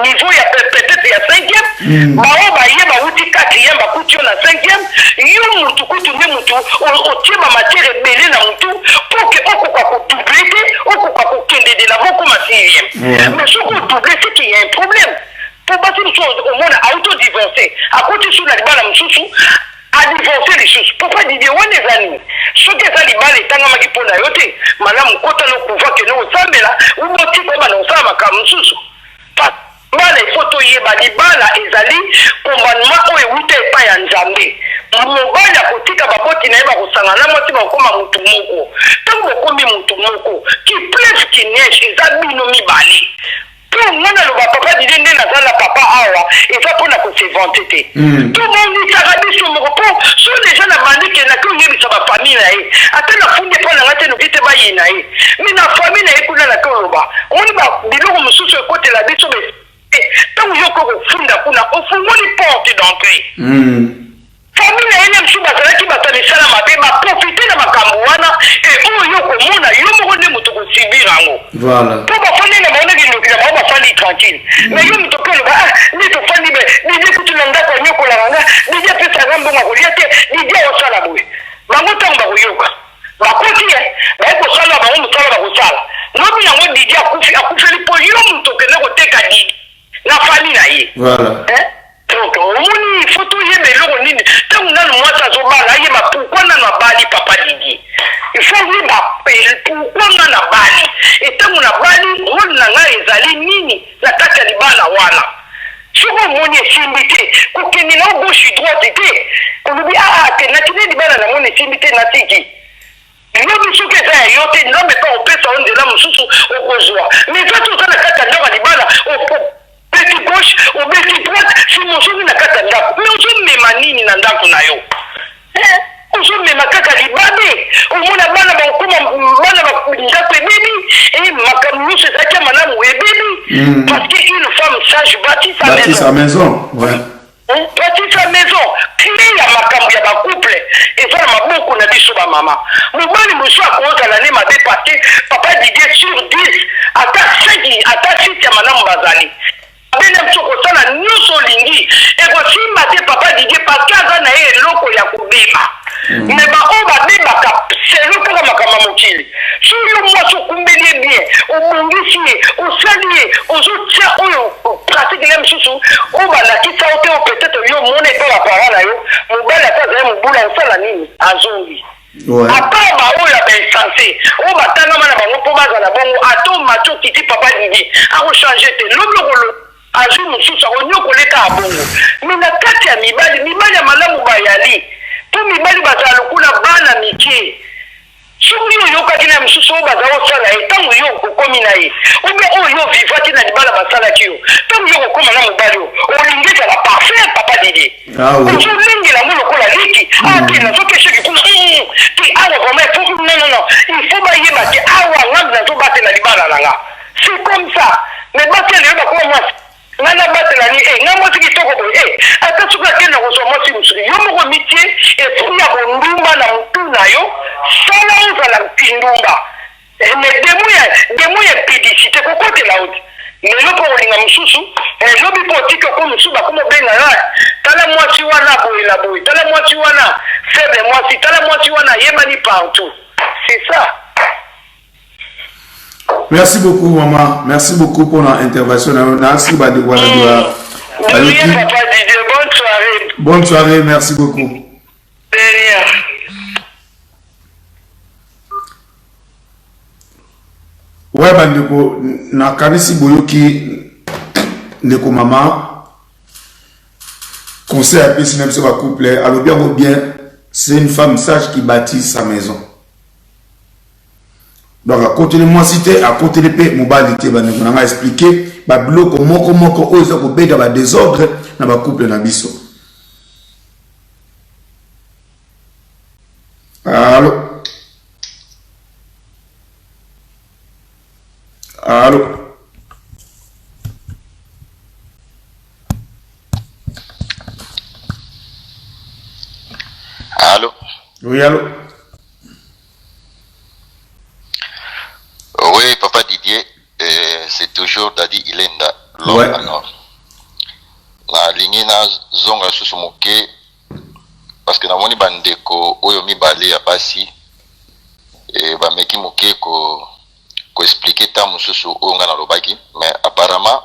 niveau ya peut-être ya cinquième mm. Baoyo baye bawuti quatrième bakuti yo na cinquième, yo mutu kutu nde mutu otie ba matière ebele na mutu pour que okoka kodouble te, okoka kokende de l'avant okoma sixième. Mais soki odouble, c'est qu'il y a un problème. Po basi mosusu omona auti odivorce, akoti su na libala mosusu, adivorce lisusu. Papa Didier, wana eza nini? Soki eza libala etangamaki mpo na yo te, malamu kota no couvent, kende kosambela, ubotika obanda kosala makambo mosusu. Libala il faut toyeba libala ezali commandement oyo ewuta epai ya Nzambe. Mobali akotika baboti na ye bakosangana na mwasi bakokoma mutu moko. Tango bokomi mutu moko, qu'il pleuve qu'il neige eza bino mibale. Po nga naloba papa Didier nde naza na papa awa eza pona ko se vanter te. Tobongisaka biso moko po soki dejà nabandi ke nake oyebisa ba famille na ye ata nafundi epai na nga te noki te bayina ye mais na famille na ye kuna nake oloba. Omoni ba biloko mosusu ekotela biso ba tango yo okoki kofunda kuna ofungoli porte d'entree. Famille na ye na mosusu bazalaki bato ya misala mabe, ba profiter na makambo wana et oyo yo okomona yo moko nde moto oko subir yango.
Voilà.
Po bafandi na bango na kindoki na bango bafandi tranquille. Mais yo moto okoki oloba ah nde tofandi be Didier kutu na ndako anyokolaka nga, Didier apesaka nga mbongo ya kolia te, Didier osala boye. Bango tango bakoyoka bakoti ye baye kosala bango mosala bakosala. Lobi yango Didier akufi, akufeli po yo moto okende koteka Didier na famille na ye.
Voilà.
Hein? Donc omoni il faut toyeba eloko nini tango nanu mwasi azobala ayeba pourquoi nanu abali papa Didier. Il faut oyeba pourquoi nga nabali et tango nabali role na nga ezali nini na kati ya libala wana. Soki omoni esimbi te kokende na yo gauche droite te olobi ah te nakende libala namoni esimbi te natiki. Lobi soki eza ya yo te Nzambe pe akopesa yo nzela mosusu okozua mais eza te oza na kati ya ndako ya libala obeti gauche obeti droite sima ozongi na kati ya ndako mais ozomema nini na ndako na yo eh? Ozomema kaka libabe, omona bana bakokoma bana ndako ebebi eh, makambo nyonso ezalaki ya malamu ebebi parce que une femme sage bâtit sa
Bâtit
maison.
sa maison, ouais.
Bâtit sa maison. Cle ya makambo ya ba couple eza na maboko na biso ba mama. Mobali mosusu akozala ne mabe parce que papa Didier sur 10 ata 5 ata 6 ya malamu bazali. Mabe na biso kosala nyonso olingi ekosimba te papa Didier parce que aza na ye eloko ya kobeba. Mais ba oyo babebaka selon kaka makambo ya mokili. Soki yo mwasi okumbeli ye bien, obongisi ye, osali ye, ozotia oyo pratique na misusu oyo balakisa yo te, oyo peut-être yo omona epa ba parents na yo, mobali ata azali mobula osala nini? Azongi.
Ouais.
À part ba oyo ya ba insense oyo batangama na bango mpo bazala bongo, ata omati okiti papa Didier ako changer te, lobi okolo azwi mosusu akonyokola ye kaka bongo. Mais na kati ya mibali, mibali ya malamu bayali mpo mibali bazala lokola bana mike. Soki yo oyokaki na misusu oyo bazali kosala ye tango yo okomi na ye ou bien oyo yo ovivaki na libala basalaki yo tango yo okokoma na mobali oyo olingi ezala parfait papa Didier.
Ah oui.
Ozolengela yango lokola leki. Ah te nazoki echec kuna te awa vraiment il faut non non non il faut bayeba ke awa nga nazobatela libala na nga. C'est comme ça. Mais basi ya lelo bakoma mwasi Nga nabatela nini eh nga mwasi kitoko boye eh ata soki ake nakozua mwasi mosusu yo moko omitie esprit ya bondumba na mutu na yo sala ozala kindumba eh mais demon ya demon ya impudicite kokotela yo te lelo mpo okolinga mosusu eh lobi mpo otiki oko mosusu bakoma obenga yo eh tala mwasi wana boye na boye tala mwasi wana faible mwasi tala mwasi wana ayebani partout c'est ça.
Merci beaucoup maman, merci beaucoup pour l'intervention. Merci bandeko balandi ba
De rien papa Didier, bonne soirée.
Bonne soirée, merci beaucoup.
De rien.
Ouais bandeko, nakanisi boyoki ndeko mama conseil apesi na biso ba couple, alobi yango bien, c'est une femme sage qui bâtit sa maison. Donc akoteli mwasi te, akoteli mpe mobali te. Bandeko na ngai, explique babiloko moko moko oyo eza kobeta badésordre na bacouple na biso. Allo, allo.
Allô.
Oui, allô.
Oui, papa Didier, c'est toujours Dadi Ilenda, l'homme. Alors, nalingi nazonga lisusu moke parce que namoni bandeko oyo mibale ya basi bameki moke ko koexpliquer ta mosusu oyo ngai nalobaki, mais apparemment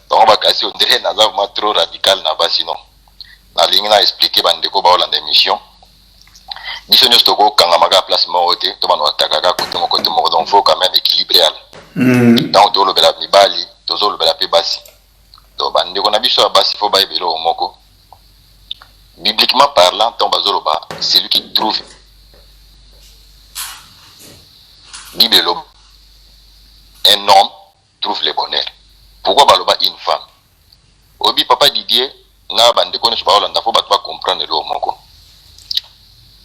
bango bakasi on dirait naza vraiment trop radical na basi. Non, nalingi na expliquer bandeko baolanda émission. Biso nyonso tokokangama kaka place moko te, to bano bataka kaka côté moko, côté moko. Donc faut quand même équilibre ala. Ntango tozolobela mibali, tozolobela mpe basi. Donc bandeko na biso ya basi, faut bayeba eloko moko: bibliquement parlant, ntango bazoloba celui qui trouve, Bible eloba un homme trouve le bonheur. Pourquoi baloba une femme? Oyebi, papa Didier, na bandeko nyonso baolanda, faut bato bacomprendre eloko moko: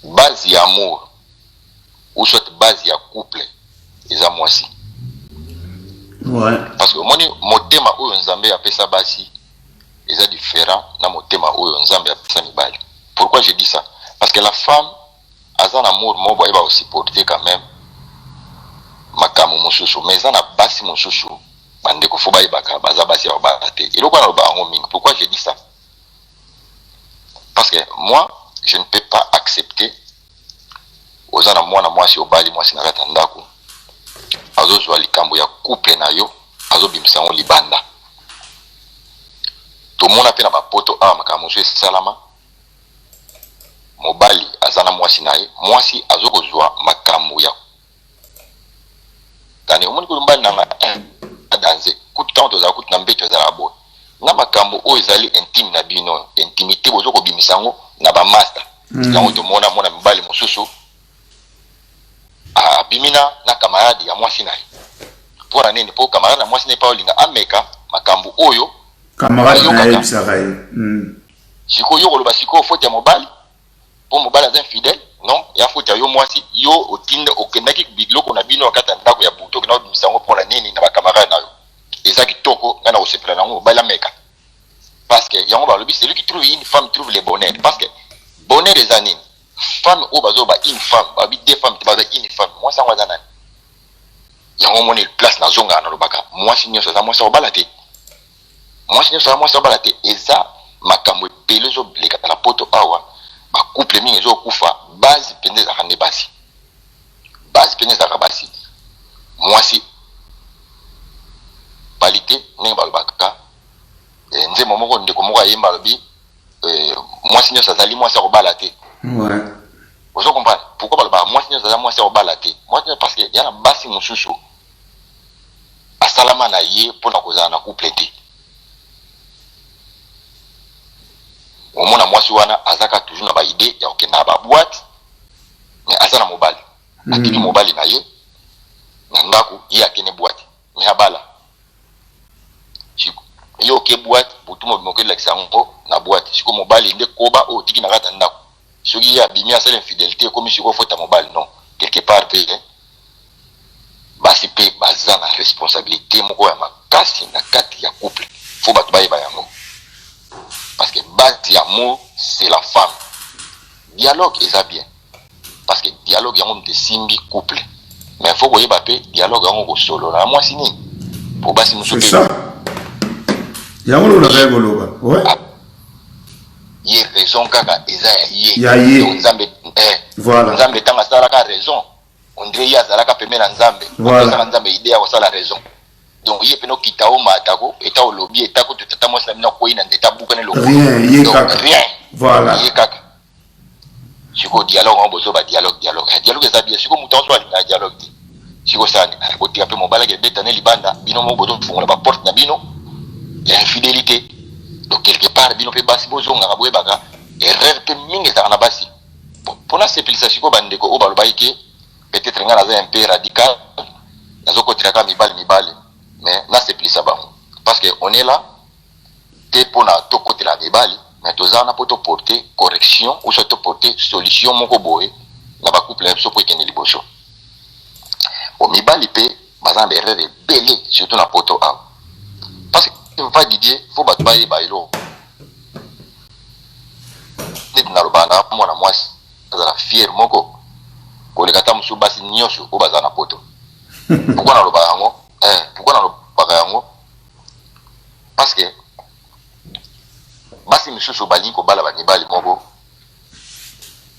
base ya amour ou soit base ya couple eza mwasi. Parce que omoni, motema oyo Nzambe apesa basi eza différent na motema oyo Nzambe apesa mibali. Pourquoi je dis ça? Parce que la femme aza na amour moko, bayeba kosupporter quand même makambo mosusu. Mais eza na basi mosusu, bandeko, faut bayebaka, baza basi ya babala te. Eloko wana aloba yango mingi. Pourquoi je dis ça? Parce que moi, je ne peux pas accepter oza na mwana mwasi, obali mwasi na kati ya ndako, azozwa likambo ya couple na yo, azobimisa yango libanda. Tomona mpe na bapoto awa makambo mosusu esalama: mobali aza na mwasi na ye, mwasi azokozwa makambo ya tani. Omoni kutu mobali nanga danse kutu, ntango tozala kutu na mbeto, ezalaka boye na makambo oyo ezali intime na bino, intimité, bozo kobimisa yango na bamaster. Yango tomona mwana mobali mosusu abimi na camarade ya mwasi na ye. Mpona nini? Mpo camarade na mwasi na ye mpa olinga ameka makambo oyo.
Camarade na yebisaka ye.
Sikoyo yo koloba sikoyo faute ya mobali mpo mobali aza infidèle? Non, ya faute ya yo mwasi. Yo otinda, okendaki biloko na bino kati ya ndako ya butu, okenda kobimisa yango mpona nini na bacamarade na yo? Eza kitoko, ngai na kosepela nango mobali ameka, parce que yango balobi celui qui trouve une femme trouve le bonheur. Parce que bonheur eza nini? Femme oyo bazoba une femme, babi deux femmes te, baza une femme. Mwasi yango aza nani? Yango omoni place nazongaka, nalobaka mwasi nyonso aza mwasi akobala te, mwasi nyonso aza mwasi akobala te. Eza makambo ebele ezoleka na poto awa, bacouple mingi ezokufa. Base mpenza ezalaka nde basi, base mpenza ezalaka basi. Mwasi bali te, ndenge balobaka nzembo moko, ndeko moko ayemba, alobi mwasi nyonso azali mwasi akobala te. Ozo comprendre pourquoi balobaka mwasi nyonso aza mwasi akobala te? Mwasi nyonso, parce que ya na basi mosusu asalama na ye mpona kozala na couple te. Omona mwasi wana azaka toujours na baidée ya kokenda na baboîte, mais aza na mobali, atiki mobali na ye na ndako, ye akende boîte, mais abala. Ye oke boîte butu mobima, okelakisa yango na boîte. Sikoyo mobali nde koba oyo otiki na kati ya ndako, soki ye abimi, asala infidélité, ekomi sikoyo faute mobali? Non, quelque part mpe basi mpe baza na responsabilité moko ya makasi na kati ya couple. Faut bato bayeba yango, parce que base ya amour, c'est la femme. Dialogue eza bien, parce que dialogue yango moto esimbi couple, mais faut koyeba mpe dialogue yango kosolola na mwasi nini, po basi mosusu
mpe yango lolaka ye koloba.
Ye raison kaka eza ya ye.
Ya ye.
Nzambe
Voilà.
Nzambe ntango asalaka raison, on dirait ye azalaka pembe na Nzambe. Apesaka Nzambe idée ya kosala raison. Donc ye pene okita, omatako eta, olobi eta kutu tata mwasi na bino akwei na nzete, abukani
lokolo. Rien, ye kaka.
Rien.
Voilà.
Ye kaka. Sikoyo dialogue yango, bozoba dialogue, dialogue, dialogue eza bien. Sikoyo moto yango so alingaka dialogue te, sikoyo sani botika mpe mobali akebeta ne libanda. Bino moko bozofungola baporte na bino ya infidélité. Donc quelque part bino mpe basi bozongaka, boyebaka erreur mpe mingi ezalaka na basi. Mpona sepelisa sikoyo bandeko oyo balobaki ke peut-être ngai naza un peu radical. Nazokotela kaka mibali mibali, mais nasepelisa bango parce que on est là te mpona tokotela mibali, mais toza wana mpo toporte correction ou soit toporte solution moko boye na bacouple na biso mpo ekende liboso. Bon, mibali mpe baza na baerreur ebele, surtout na poto awa, parce que, papa Didier, faut bato bayeba eloko neti nalobaka na mwana mwasi azala fier moko koleka ata mosusu basi nyonso oyo bazala na poto. Pourquoi nalobaka yango? Pourquoi nalobaka yango? Parce que basi misusu balingi kobala bamibali moko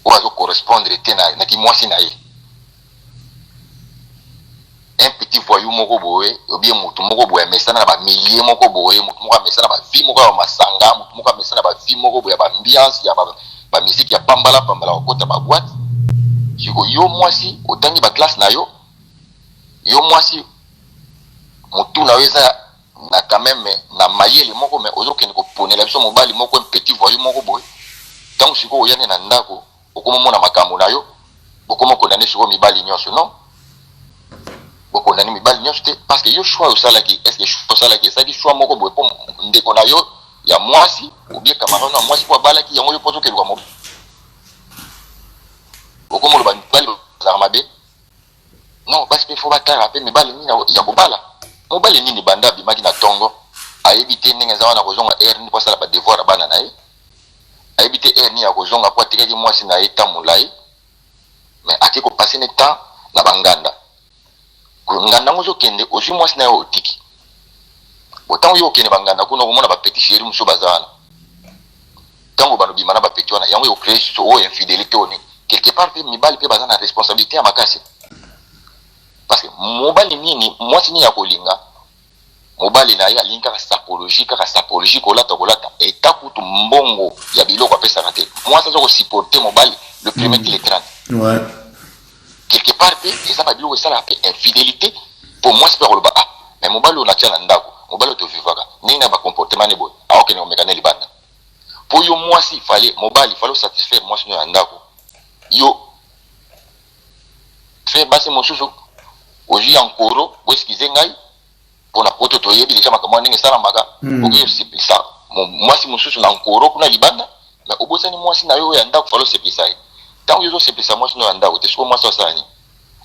oyo azocorrespondre te na kimwasi na ye, un petit voyou moko boye, obie motu moko boye amesana na bamilie moko boye, motu moko amesana na bavie moko ya masanga, motu moko amesana na bavie moko boye ya baambiance, ya bamusique ya pambala pambala, kokota baboîte. Siko yo mwasi otangi baclasse na yo, yo mwasi motu na yo eza na quand même na mayele moko, mais ozokende koponela biso mobali moko, un petit voyou moko boye. Ntango sikoyo oyani na ndako, okomomona makambo na yo, bokoma okondane sikoyo mibali nyonso. Non, bokondane mibali nyonso te, parce que yo choix osalaki, est ce que choix osalaki esalaki choix moko boye mpo ndeko na yo ya mwasi ou bien camarade na mwasi mpo abalaki yango, yo mpo ozokeluka mo okoma oloba mibali bazalaka mabe? Non, basi mpe faut batala mpe mibali nini ya kobala. Mobali nini banda abimaki na ntongo, ayebi te ndenge eza wana kozonga heure nini mpo asala badevoir ya bana na ye, ayebi te heure nini ya kozonga mpo atikaki mwasi na ye temps molai, mais ake kopase ne temps na banganda. Nganda yango ozokende, ozwi mwasi na ye, otiki bo. Ntango yo okende banganda kuna, okomona bapetit chéri mosusu baza wana. Ntango banobima na bapetit wana, yango ecrée susu oyo infidélité oyo nini. Quelque part mpe mibali mpe baza na responsabilité ya makasi, parce que mobali nini, mwasi nini ya kolinga mobali na ye alingi kaka sapologie, kaka sapologie, kolata kolata, eta kutu mbongo ya biloko apesaka te? Mwasi aza kosupporte mobali le premier ti le 30. Quelque part mpe eza babiloko esalaka mpe infidélité, mpo mwasi mpe akoloba: "Ah, mais mobali oyo natia na ndako, mobali oyo tovivaka ndenge na bacomportement ne boye, aokende komeka ne libanda." Mpo yo mwasi fale, mobali fale osatisfaire mwasi no ya ndako. Yo fe basi mosusu ozwi ya nkoro, boexcuse ngai mpona poto, toyebi deja makambo wana ndenge esalamaka. Okoki osepelisa mwasi mosusu na nkoro kuna libanda, mais obosani mwasi na yo oyo ya ndako, fale osepelisa ye. Ntango yo ozosepelisa mwasi no ya ndako te, sikoyo mwasi asala nini?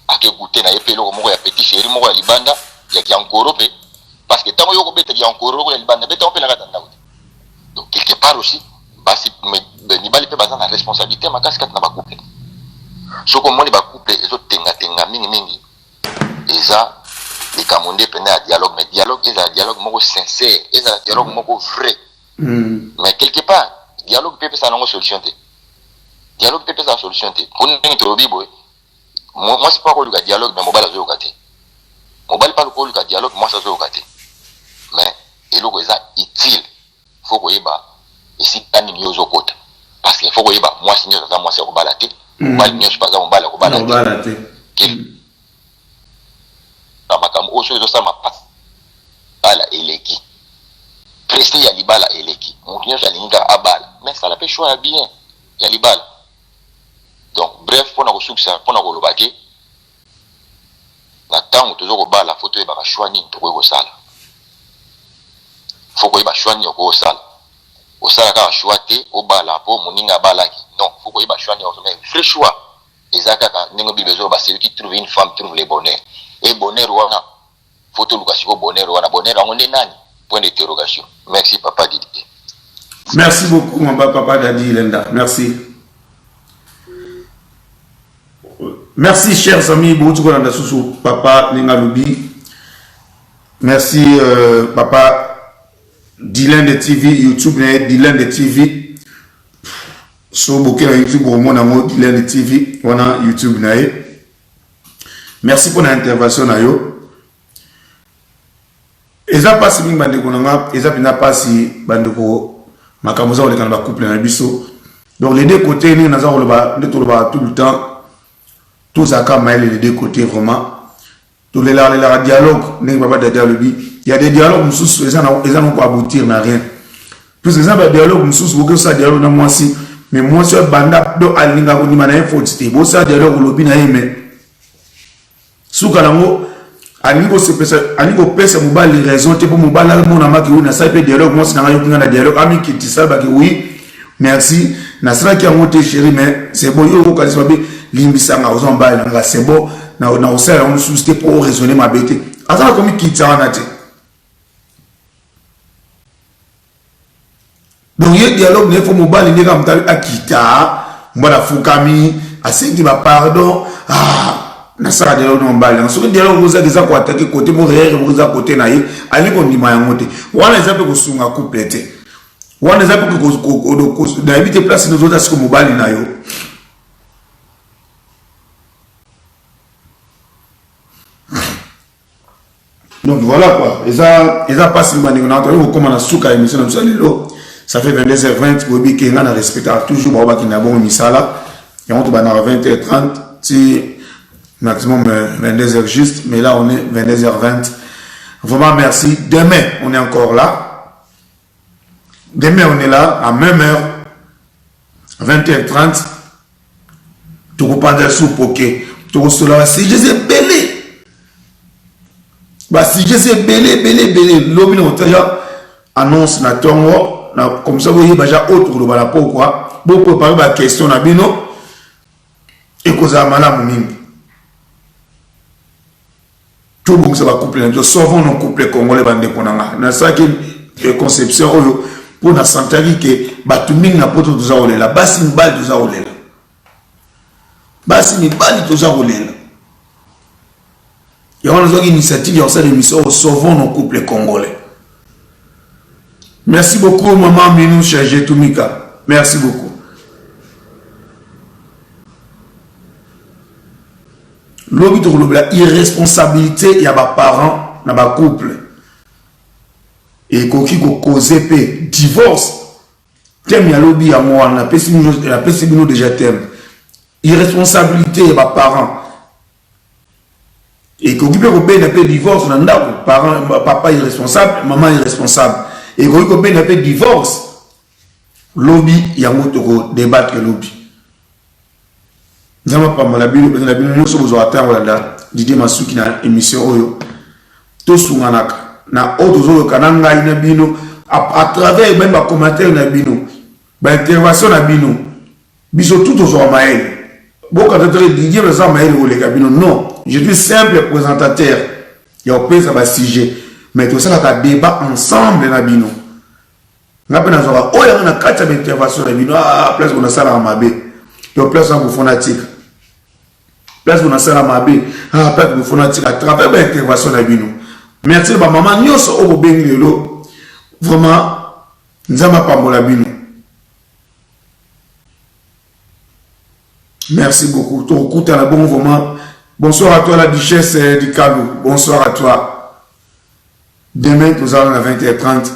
Ake goûter na ye mpe eloko moko ya petit chéri moko ya libanda ya kiankoro mpe, parce que ntango yo kobeta kiankoro ya libanda, betango mpe na kati ya ndako te. Donc quelque part aussi basi, mibali mpe baza na responsabilité makasi kati na bacouple. Soki omoni bacouple ezotengatenga mingimingi, eza likambo nde pene ya dialogue, mais dialogue ezala dialogue moko sincère, ezala dialogue moko vrai. Mais quelque part dialogue mpe epesaka nango solution te, dialogue mpe epesaka solution te, mpo ndenge tolobi boye, mwasi mpo akoluka dialogue, mais mobali azoyoka te, mobali mpe akoluka dialogue, mwasi azoyoka te. Mais eloko eza utile, faut koyeba esika nini yo ozokota, parce que faut koyeba mwasi nyonso aza mwasi ya kobala te, mobali nyonso mpe aza mobali ya kobala
te.
Na makambo oyo soki ezosalama, bala eleki, presse ya libala eleki, moto nyonso alingi kaka abala, mais sala mpe choix ya bien ya libala. Donc bref, mpona kosukisa, mpona koloba ke na ntango toza kobala, faut toyebaka choix nini tokoki kosala, faut koyeba choix nini okoki kosala. Osala kaka choix te obala mpo moninga abalaki, non, faut koyeba choix nini. Mais vrai choix eza kaka ndenge Bible ezoloba: "Celui qui trouve une femme trouve le bonheur." E bonheur wana, faut toluka sikoyo bonheur wana. Bonheur yango nde nani? Point d'interrogation. Merci, papa Didier.
Merci beaucoup, mon papa Dadi Lenda. Merci. Merci, chers amis. Bonjour, papa Nengalubi. Merci, papa Dylan de TV, YouTube, Dylan de TV. So, boke na YouTube, omona yango, Dylan de TV, wana YouTube na ye. Merci pour l'intervention na yo. Eza mpasi mingi, bandeko na nga, eza mpenza mpasi, bandeko, makambo eza koleka na bacouple na biso. Donc les deux côtés, ndenge naza koloba, nde tolobaka tout le temps, tozalaka mayele les deux côtés. Vraiment, tolelaka lelaka dialogue, ndenge papa Dadi alobi, ya des dialogue mosusu eza na koaboutir na rien, puisque eza badialogue mosusu, boki osala dialogue na mwasi, mais mwasi oyo banda do alingaka kondima na ye faute te. Bosala dialogue, olobi na ye, mais suka nango Alingi kosepesa, alingi kopesa mobali raison te mpo mobali amona maki oui, nasali mpe dialogue, mwasi na ngai ayoki ngai na dialogue, amikitisa baki oui, merci, nasalaki yango te chéri, mais c'est bon, yo okokanisa mabe, limbisa nga, oza mobali na nga, c'est bon, nakosala yango lisusu te mpo oraisonne mabe te. Aza na komikitisa wana te. Donc ye dialogue na ye fo mobali nde kaka moto akita, mobali afukami asengi ba pardon, ah, nasala dialogue na mobali nanga. Soki dialogue ozaki eza koatake kote mo rere moko eza kote na ye, alingi kondima yango te, wana eza mpe kosunga couple te, wana eza mpe nayebi te place nini ozota siko mobali na yo. Donc voilà quoi, eza eza pasi bandeko na toyei kokóma na suka ya émission na biso ya lelo. Ça fait 22h20. Boyebi ke nga na respectaka toujours bao bakenda bongo misala yango, tobandaka 20h30 ti maximum 22h juste, mais là on est 22h20. Vraiment merci. Demain on est encore là, demain on est là à même heure, 20h30. Tokopanza supu, oke, tokosola basujet ebele, basujet ebele ebele ebele. Lobi na kotaja annonce na ntongo na comme ça boyeba ja oyo tokoloba na pokwa, boprépare baquestion na bino, ekozala malamu mingi. Tobongisa bacouple na biso, sauvons nos couple congolais. Bandeko na nga, nasalaki conception oyo mpo na santaki ke bato mingi na poto toza kolela, basi mibali toza kolela, basi mibali toza kolela. Yango nazwaki initiative ya kosala émission oyo, sauvons nos couples congolais. Merci beaucoup maman Minouche Jetumika, merci beaucoup. Lobi tokolobela irresponsabilité ya baparent na bacouple, ekoki kokoze mpe divorce. Thème ya lobi yango wana, napesi bino déjà thème, irresponsabilité ya baparent ekoki mpe kobenda mpe divorce na ndako. Parent, papa irresponsable, mama irresponsable, ekoki kobenda mpe divorce. Lobi yango tokodébattre lobi. Nzambe apambola bino mpenza na bino nyonso bozwaka ntango kolanda Didier Masuki na émission oyo. Tosunganaka na oyo tozoyoka na ngai na bino à travers même bacommentaire na bino, baintervention na bino. Biso tout tozwaka mayele. Bokata te Didier aza mayele koleka bino, non, je suis simple présentateur ya kopesa basujet, mais tosalaka débat ensemble na bino. Nga mpe nazwaka oyo yango na kati ya baintervention na bino. Ah, place bo nasalaka mabe to place wana bofona tika, place bo nasala mabe, ah, place bofona tika, à travers baintervention na bino. Merci na bamama nyonso oyo bobengi lelo, vraiment Nzambe apambola bino. Merci beaucoup. Tokokutana bongo vraiment. Bonsoir à toi la duchesse du Kalou, bonsoir à toi. Demain tozala na 20h30.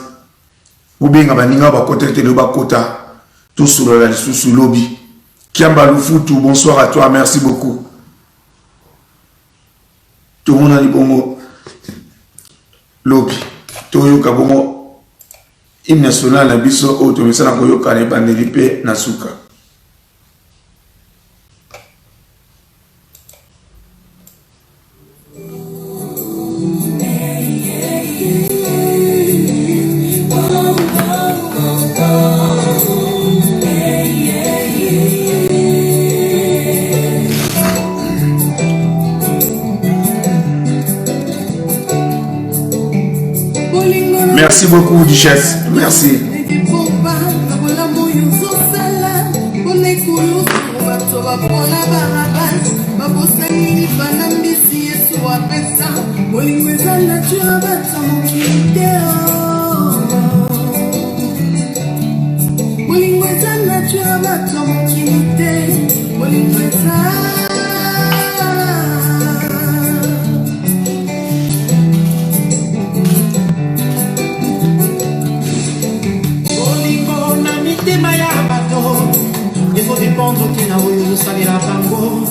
Bobenga baninga bakota te lelo, bakota, tosolola lisusu lobi. Kiamba Lufutu, bonsoir à toi, merci beaucoup. Tomonani bongo lobi. Toyoka bongo hymne national na biso oyo tomesana koyoka na ebandeli mpe na suka. Merci beaucoup, Duchesse. Merci.
Bolingo eza nature, bato mokili te. Bolingo eza nature, bato mokili te. Bolingo eza.
Bolingo na mitema ya bato ekodépendre te na oyo ozosalela bango.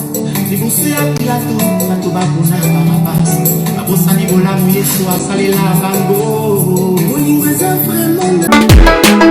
Liboso ya Pilato, bato bapona Barabas, babosani bolamu Yesu asalela bango.
Bolingo eza vraiment.